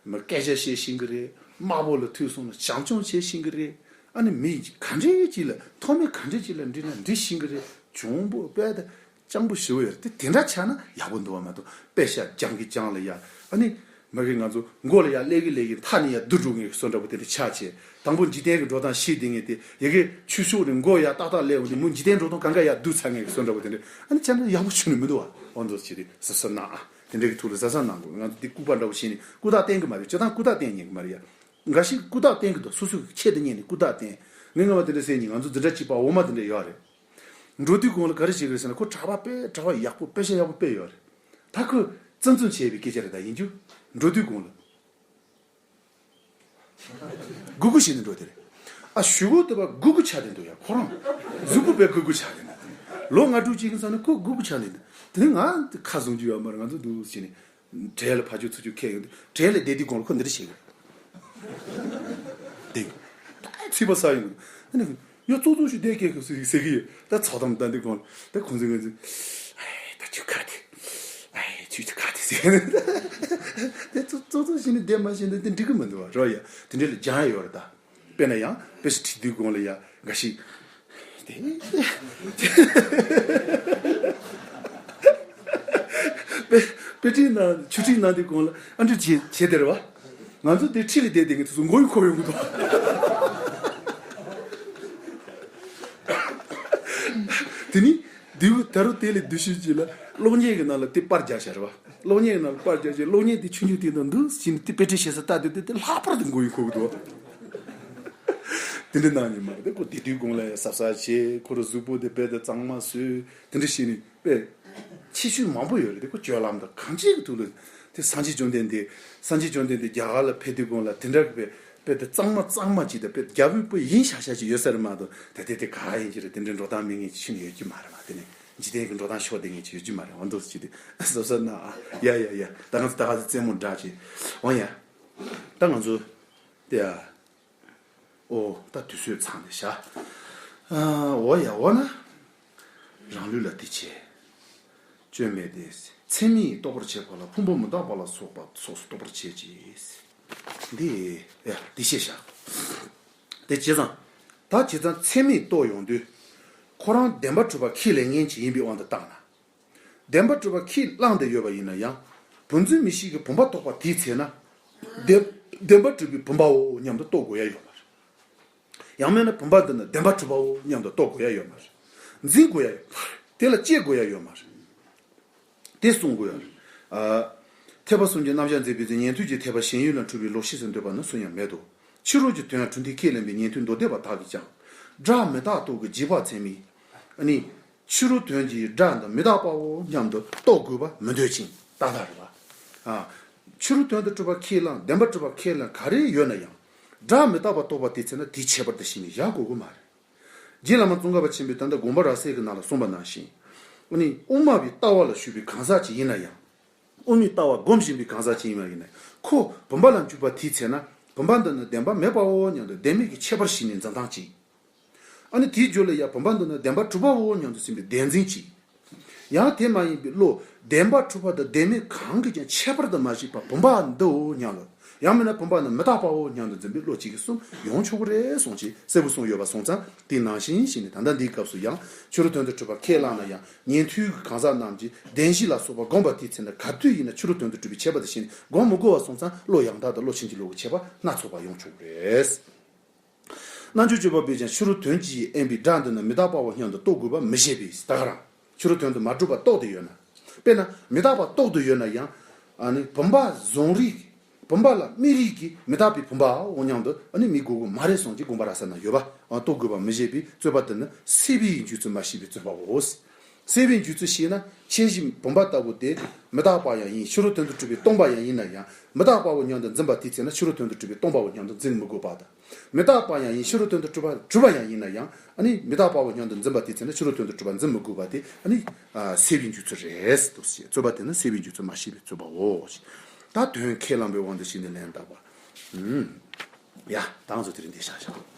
མི་སྐད་ཆ་བཤད་ཤེས་ཀྱི་རེད། དམའ་པོ་ལ་ཐུག་སོང་ན་བྱམས་སྐྱོང་བྱེད་ཤེས་ཀྱི་རེད། ཨ་ནི་མི་ག་འདྲས་ཅིག་ལ་མཐོ་དམན་ག་འདྲས་ཅིག་ལ་འདྲིས་ན་འདྲིས་ཤེས་ཀྱི་རེད། གྱོང་པོ་དཔེ་ད་སྤྱང་པོ་ཞེ་པོ་ཡོད་རེད། དེ་དེ་འདྲ་ཆགས་ན་ཡག་པོ་འདུག་བ་མ་གཏོགས། དཔེ་ཆ་སྦྱང་གི་སྦྱང་ལ་ཡ། ཨ་ནི། མ་གི་ང་ཚོ་མགོ་ལ་ཡར་སླེབས་ཀྱི་སླེབས་ཀྱི་མཐའ་ནས་ཡར་བསྡུ་འགྲོ་མཁན་གྱི་བཟོ་འདྲ་པོ་དེ་འདྲ་ཆགས་བྱས། དང་པོ་འཇིག་རྟེན་གྱི་འགྲོ་སྟངས་ཤེས་བསྡད་མཁན་དེ་ཡ་གི་ཆུ་ཤུགས་ནས་མགོ་ཡར་ཏག་ཏག་སླེབས་འོང་དུས་མོ་འཇིག་རྟེན་འགྲོ་སྟངས་གང་ག་ཡར་བསྡུ་ཚར་མཁན་གྱི་བཟོ་འདྲ་པོ་དེ་འདྲ། ཨ་ནི་ཆ་འདྲ་ཡག་པོ་ཆུ་ནི་མི་འདུག་བ། ཨོ་འདུག་སེ་བྱས་ཏེ་གཟབ་གཟབ་གནང་ཨ། དེ་འདྲ་གི་ཐུགས་ལ་གཟབ་གཟབ་གནང་དགོས། ང་ཚོ་འདི་ལྐུགས་པ་འདྲ་པོ་བྱས་ནས་ལྐུགས་རྟགས་བསྟན་གྱི་མ་རེད། སྤྱིར་བཏང་ལྐུགས་རྟགས་བསྟན་ཉན་གྱི་མ་རེད་ཡ། འགའ་ཞིག་ལྐུགས་རྟགས་བསྟན་གྱི་འདུག་སོ་སོ་གི་ཆེད་དུ་གཉེར་ནས་ལྐུགས་རྟགས་བསྟན། ངས་སྔ་མ་དེ་འདྲ་ཟེར་མྱོང་། ང་ཚོ་འཛིན་གྲྭ་གཅིག་པ་འོག་མ་དེ་འདྲ་ཡོད་རེད། འགྲོ་དུས་གོང་ལ་ག་རེ་བྱེད་ཀྱི་རེད་ཟེར་ན། ཁོ་གྲྭ་པ་དཔེ་གྲྭ་པ་ཡག་པོ་དཔེ་ཆ་ཡག་པོ་དཔེ་ཡོད་རེད། ད་ཁོས་ཙམ་ཙམ་བྱས་པའི་སྐད་ཆ་རེད། ད་ཡིན་རྒྱུ། འགྲོ་དུས་གོང་ལ་སྒུར་སྒུར་བྱས་ནས་འགྲོ་དེ་རེད། ཨ། ཞུ་སྒོ་དེ་པ་སྒུར་སྒུར་ཆགས་བསྡད་འདུག་ཡ། ཁོ་རང་གཟུགས་པོ་དཔེ་སྒུར་སྒུར་ཆགས་བསྡད་འདུག་ལོ་ལྔ་དྲུག་ཅིག་གི་ས་ནས་ཁོ་སྒུར་སྒུར་ཆགས་བསྡད་འདུག་དེ་ནས་ང་ཁ་བཟུང་རྒྱུ་ཡོད་མ་རེད། ང་ཚོ་འདུག་སེ་བྱས་ནས། གྲལ་ལ་ཕར་ཕྱོགས་ཚུར་ཕྱོགས་ཁད་ཡོང་དུས་གྲལ་ལ་བསྡད་དུས་གོང་ལ་ཁོ་འདི་འདྲ་བྱེད་གི། བསྡད་ཡོད། ད་ཚིག་པ་ཟ་ཡོང་གི། ཨ་ནི་ཡོ་ཙོག་ཙོག་ཞིག་བསྡད་ཀྱི་ཟེར་གི་ཡོད། ད་ཚགས་དམ་ད་འདི་གོང་ལ་ད་ཁོང་ཚོས་ང་ཚོས་ཨའི་ད་ཁྱོད་ག་དེ་ཨའི་ཁྱོད་ད་ག་དེ་ཟེར་ནས། དེ་ཙོག་ཙོག་ཙོག་བྱས་ནས་བསྡད་མ་བྱས་ན་དེ་འགྲིག་གི་མི་འདུག་བ། རོ་ཡ། དེ་འདྲ་ལ་སྦྱང་ཡ་ཡོད་རེད་ད། དཔེར་ན་ཡང་དཔེ་ཆ་ཁྲིད་དུས་གོང་ལ་ཡ་འགའ་ཞིག་དེ། དཔེ་དཔེ་ཁྲིད་ན་ཆུ་ཁྲིད་ན་དུས་གོང་ལ་ཨ་འདྲ་བྱེད་བྱེད་དེ་རེད་བ། ང་ཚོ་དེ་ཁྲིད་ལ་བསྡད་དེ་ངས་དུས་སུ་མགོ་ཡུ་འཁོར་ཡོང་གི་འདུག་དེ་ནི་དུས་ད་རུང་དེ་ལས་དུས་ཤུགས་ཅིག་ལ་གློག་བརྙན་གྱི་ནང་ལ་དེ་པར་རྒྱག་བྱ་རེད་བ། གློག་བརྙན་ནང་ལ་པར་རྒྱག་བྱས་གློག་བརྙན་དེ་ཆུང་ཆུང་དེ་དང་འདུག་ཕྱིན་དེ་དཔེ་ཁྲིད་བྱེད་ས་ལྟ་དུས་དེ་དེ་ལྷག་པར་དུ་མགོ་ཡུ་འཁོར་གི་འདུག་དེ་འདྲ་གནང་ཉིན་མ་རེད། ཁོ་དེ་དུས་གོང་ལ་གཟབ་གཟབ་བྱས། ཁོ་རང་གཟུགས་པོ་དེ་དཔེ་དེ་གཙང་མ་བཟོས། དེ་འདྲ་བྱས་ནས་དཔེ་ཁྱད་ཆོས་མང་པོ་ཡོད་རེད། དེ་ཁོ་སྤྱོད་ལམ་དང་གང་ཅིའི་ཐོག་ལ་དེ་སངས་རྒྱས་བཅོམ་ལྡན་འདས། སངས་རྒྱས་བཅོམ་ལྡན་འདས་རྒྱ་གར་ལ་ཕེབས་དུས་གོང་ལ་དེ་འདྲ་གི་དཔེ་དཔེ་དེ་གཙང་མ་གཙང་མ་ཅིག་དང་དཔེ་རྒྱ་བོད་པོ་ཡིན་ཤག་ཤག་ཅིག་ཡོད་ས་རེད་མ་གཏོགས། ད་དེ་དེ་ག་ཡིན་གྱི་རེད། དེ་འདྲའི་འགྲོ་སྟངས་མེད་མཁན་ཅིག་ཤི་ནས་ཡོད་ཀྱི་མ་རེད་མ། དེ་ནས་འཇིག་རྟེན་གྱི་འགྲོ་སྟངས་ཕྱོགས་དེ་ངས་ཅིག་ཡོད་ཀྱི་མ་རེད། འོ་འདུག་སེ་བྱས་ཏེ་གཟབ་གཟབ་གནང་ཨ། ཡ་ཡ་ཡ། ད་ང་ཚོ་ད་ག་ཚོད་རྩེད་མོ་འདྲ་ཅིག་འོང་ཡ། ད་ང་ཚོ་དེ་ཡ། ཨོ་ད་དུས་ཚོད་ཚང་ནས་བཞག་ཨ། འོ་ཡ། འོ་ན། རང་ལུས་ལ་དེ་བྱས། སྐྱོན་མེད་དེ། ཚད་མས་རྟོགས་པར་བྱེད་པ་ལ་ཕུང་པོ་མི་རྟག་པ་ལ་སོགས་པ་སོགས་སུ་རྟོགས་པར་བྱེད་ཅིང་། འདི་ཡ་འདི་ཤེས་བཞག་དེ་བྱས་ཙང་། ད་བྱས་ཙང་ཚད་མས་རྟོགས་ཡོང་དུས། ཁོ་རང་བདེན་པར་གྲུབ་པ་ཁས་ལེན་མཁན་ཅིག་ཡིན་པའི་དབང་དུ་བཏང་ན། བདེན་པར་གྲུབ་པ་ཁས་བླངས་ཏེ་ཡོད་པ་ཡིན་ན་ཡང་། བུམ་འཛིན་མིག་ཤེས་ཀྱིས་བུམ་པ་རྟོགས་པ་དེའི་ཚེ་ན། བདེན་བདེན་པར་གྲུབ་པའི་བུམ་པའོ་སྙམ་དུ་རྟོགས་དགོས་ཡ་ཡོད་མ་རེད། ཡང་མིན་ན་བུམ་པ་འདི་ནི་བདེན་པར་གྲུབ་པའོ་སྙམ་དུ་རྟོགས་དགོས་ཡ་ཡོད་མ་རེད། འཛིན་དགོས་ཡ་ཡོད་མ་རེད། དེ་ལ་དཔྱད་དགོས་ཡ་ཡོད་མ་རེད། དེ་གསུང་དགོས་ཡ་རེད། ཨ། ཐེག་པ་གསུམ་གྱི་རྣམ་གཞག་མཛད་པའི་ཚེ། ཉན་ཐོས་ཀྱི་ཐེག་པ་ཞེན་ཡུལ་ལ་འཁྲུལ་པའི་ལོག་ཤེས་སུ་འདོད་པ་ནི་སུ་ཡང་མེད་དོ། ཕྱི་རོལ་གྱི་དོན་གྲུབ་མཐས་ཁས་ལེན་པའི་ཉན་ཐོས་མདོ་སྡེ་པ་དག་གིས་ཀྱང་། སྒྲ་མི་རྟག་རྟོགས་ཀྱི་རྗེས་དཔག་ཚད་མས། ཨ་ནི། ཕྱི་རོལ་དོན་གྱི་སྒྲ་འདི་མི་རྟག་པའོ་སྙམ་དུ་རྟོགས་དགོས་པ་མི་འདོད་ཅིང་ཏག་ཏག་རེད་པ། ཨ། ཕྱི་རོལ་དོན་དུ་གྲུབ་པ་ཁས་བླངས། བདེན་པར་གྲུབ་པ་ཁས་བླངས་ག་རེ་ཡོད་ན་ཡང་། སྒྲ་མི་རྟག་པ་རྟོགས་པ་དེའི་ཚེ་ན་དེའི་ཁྱད་པར་དེ་ཤེས་ནས་བཞག་དགོས་ཀྱི་མ་རེད། རྗེ་བླ་མ་ཙོང་ཁ་པ་ཆེན་པོས་ད་ལྟ་དགོངས་པ་རབ་གསལ་གྱི་ནང་ལ་གསུངས་པ་ནང་བཞིན། ཨ་ནི་དབུ་མ་པའི་ལྟ་བ་ལ་ཞུགས་པའི་གང་ཟག་ཅིག་ཡིན་ན་ཡང་། དབུ་མའི་ལྟ་བ་སྒོམ་བཞིན་པའི་གང་ཟག་ཅིག་ཡིན་པ་ཡིན་ན། ཁོ་བུམ་པ་ལ་འཇུག་པ་དེའི་ཚེ་ན། བུམ་པ་འདི་ནི་བདེན་པ་མེད་པའོ་སྙམ་དུ་བདེན་མེད་ཀྱི་ཁྱད་པར་ཞིག་ནས་འཛིན་སྟངས་གཅིག། ཨ་ནི་དེའི་རྒྱུད་ལ་ཡང་བུམ་པ་འདི་ནི་བདེན་པ་གྲུབ་པའོ་སྙམ་དུ་སེམས་པའི་བདེན་འཛིན་གཅིག། ཡང་དེ་མ་ཡིན་པའི་བློ་བདེན་པ་གྲུབ་པ་དང་བདེན་མེད་གང་གིས་ཀྱང་ཁྱད་པར་དུ་མ་བྱས་པ་བུམ་པ་འདིའོ་སྙམ་ལ། ཡང་མིན་ན་བུམ་པ་ནི་མི་རྟག་པའོ་སྙམ་དུ་འཛིན་པའི་བློ་གཅིག་གིས་གསུམ་ཡོང་ཆོག་གི་རེད་གསུངས་ཀྱི་གསལ་པོ་གསུངས་ཡོད་པ་སོང་ཙང་དེ་ནང་བཞིན་ཞིག་ནས་ད་ལྟ་འདིའི་སྐབས་སུ་ཡང་ཕྱི་རོལ་དོན་དུ་གྲུབ་པ་ཁས་བླངས་ན་ཡང་ཉན་ཐོས་ཀྱི་གང་ཟག་རྣམས་ཀྱིས་བདེན་བཞི་ལ་སོགས་པ་བསྒོམ་པ་དེའི་ཚེ་ན་ག་དུས་ཡིན་ན་ཕྱི་རོལ་དོན་དུ་གྲུབ་པའི་ཁྱད་པར་དེ་ཤེས་ནས་བསྒོམ་མི་དགོས་པ་སོང་ཙང་བློ་ཡང་དག་དང་བློ་ཕྱིན་ཅི་ལོག་གི་ཁྱད་པར་སྣ་ཚོགས་པ་ཡོང་ཆོག་གི་རེད། རྣལ་འབྱོར་སྤྱོད་པ་པས་ཀྱང་ཕྱི་རོལ་དོན་གྱི་ཨེ་བའི་སྒྲ་འདི་ནི་མི་རྟག་པའོ་སྙམ་དུ་རྟོགས་དགོས་པ་མི་བཞེད་པས་ད་ག་རང་ཕྱི་རོལ་དོན་དུ་མ་གྲུབ་པ་རྟོགས་ཏེ་ཡོད་ན། དཔེར་ན་མི་རྟག་པ་རྟོགས་ཏེ་ཡོད་ན་ཡང་ཨ་ནི་བུམ་པ་བཟུང་རིགས་བུམ་པ་ལ་དམིགས་རིགས་ཀྱིས་མི་རྟག་པའི་བུམ་པའོ་སྙམ་དུ་ཨ་ནི་དམིགས་དགོས་ཀྱི་མ་རེད་གསུངས་ཀྱི་དགོངས་པ་ར་ས་ན་ཡོད་པ་རྟོགས་དགོས་པ་མི་བཞེད་པའི་རྩོད་པ་འདི་ནི་སེལ་བའི་འཇུག་ཚུལ་མ་ཤེས་པའི་རྩོད་པའོ། སེལ་བའི་འཇུག་ཚུལ་ཤེས་ན་ཁྱད་གཞི་བུམ་པ་ལྟ་བུ་དེ་མི་རྟག་པ་ཡང་ཡིན་ཕྱི་རོལ་དོན་དུ་གྲུབ་པའི་སྟོང་པ་ཡང་ཡིན་ན་ཡང་མི་རྟག་པའོ་སྙམ་དུ་འཛིན་པ་དེའི་ཚེ་ན་ཕྱི་རོལ་དོན་དུ་གྲུབ་པའི་སྟོང་པའོ་སྙམ་དུ་འཛིན་མི་དགོས་པ་དང་། མི་རྟག་པ་ཡང་ཡིན་ཕྱི་རོལ་དོན་དུ་གྲུབ་པ་གྲུབ་པ་ཡང་ཡིན་ན་ཡང་ཨ་ནི་མི་རྟག་པའོ་སྙམ་དུ་འཛིན་པ་དེའི་ཚེ་ན་ཕྱི་རོལ་དོན་དུ་གྲུབ་པ་འཛིན་མི་དགོས་པ་དེ་ཨ་ནི་སེལ་བའི་འཇུག་ཚུལ་རེད་དོ་ཞེས་རྩོད་པ་དེ་ནི་སེལ་བའི་འཇུག་ཚུལ་མ་ཤེས་པའི་རྩོད་པའོ། ད་དོན་ཁས་བླངས་པའི་དབང་དུ་བྱས་ནས་ལན་བཏབ་པ། ཡ་ད་ང་ཚོ་དེ་རིང་འདི་བཞག་བཞག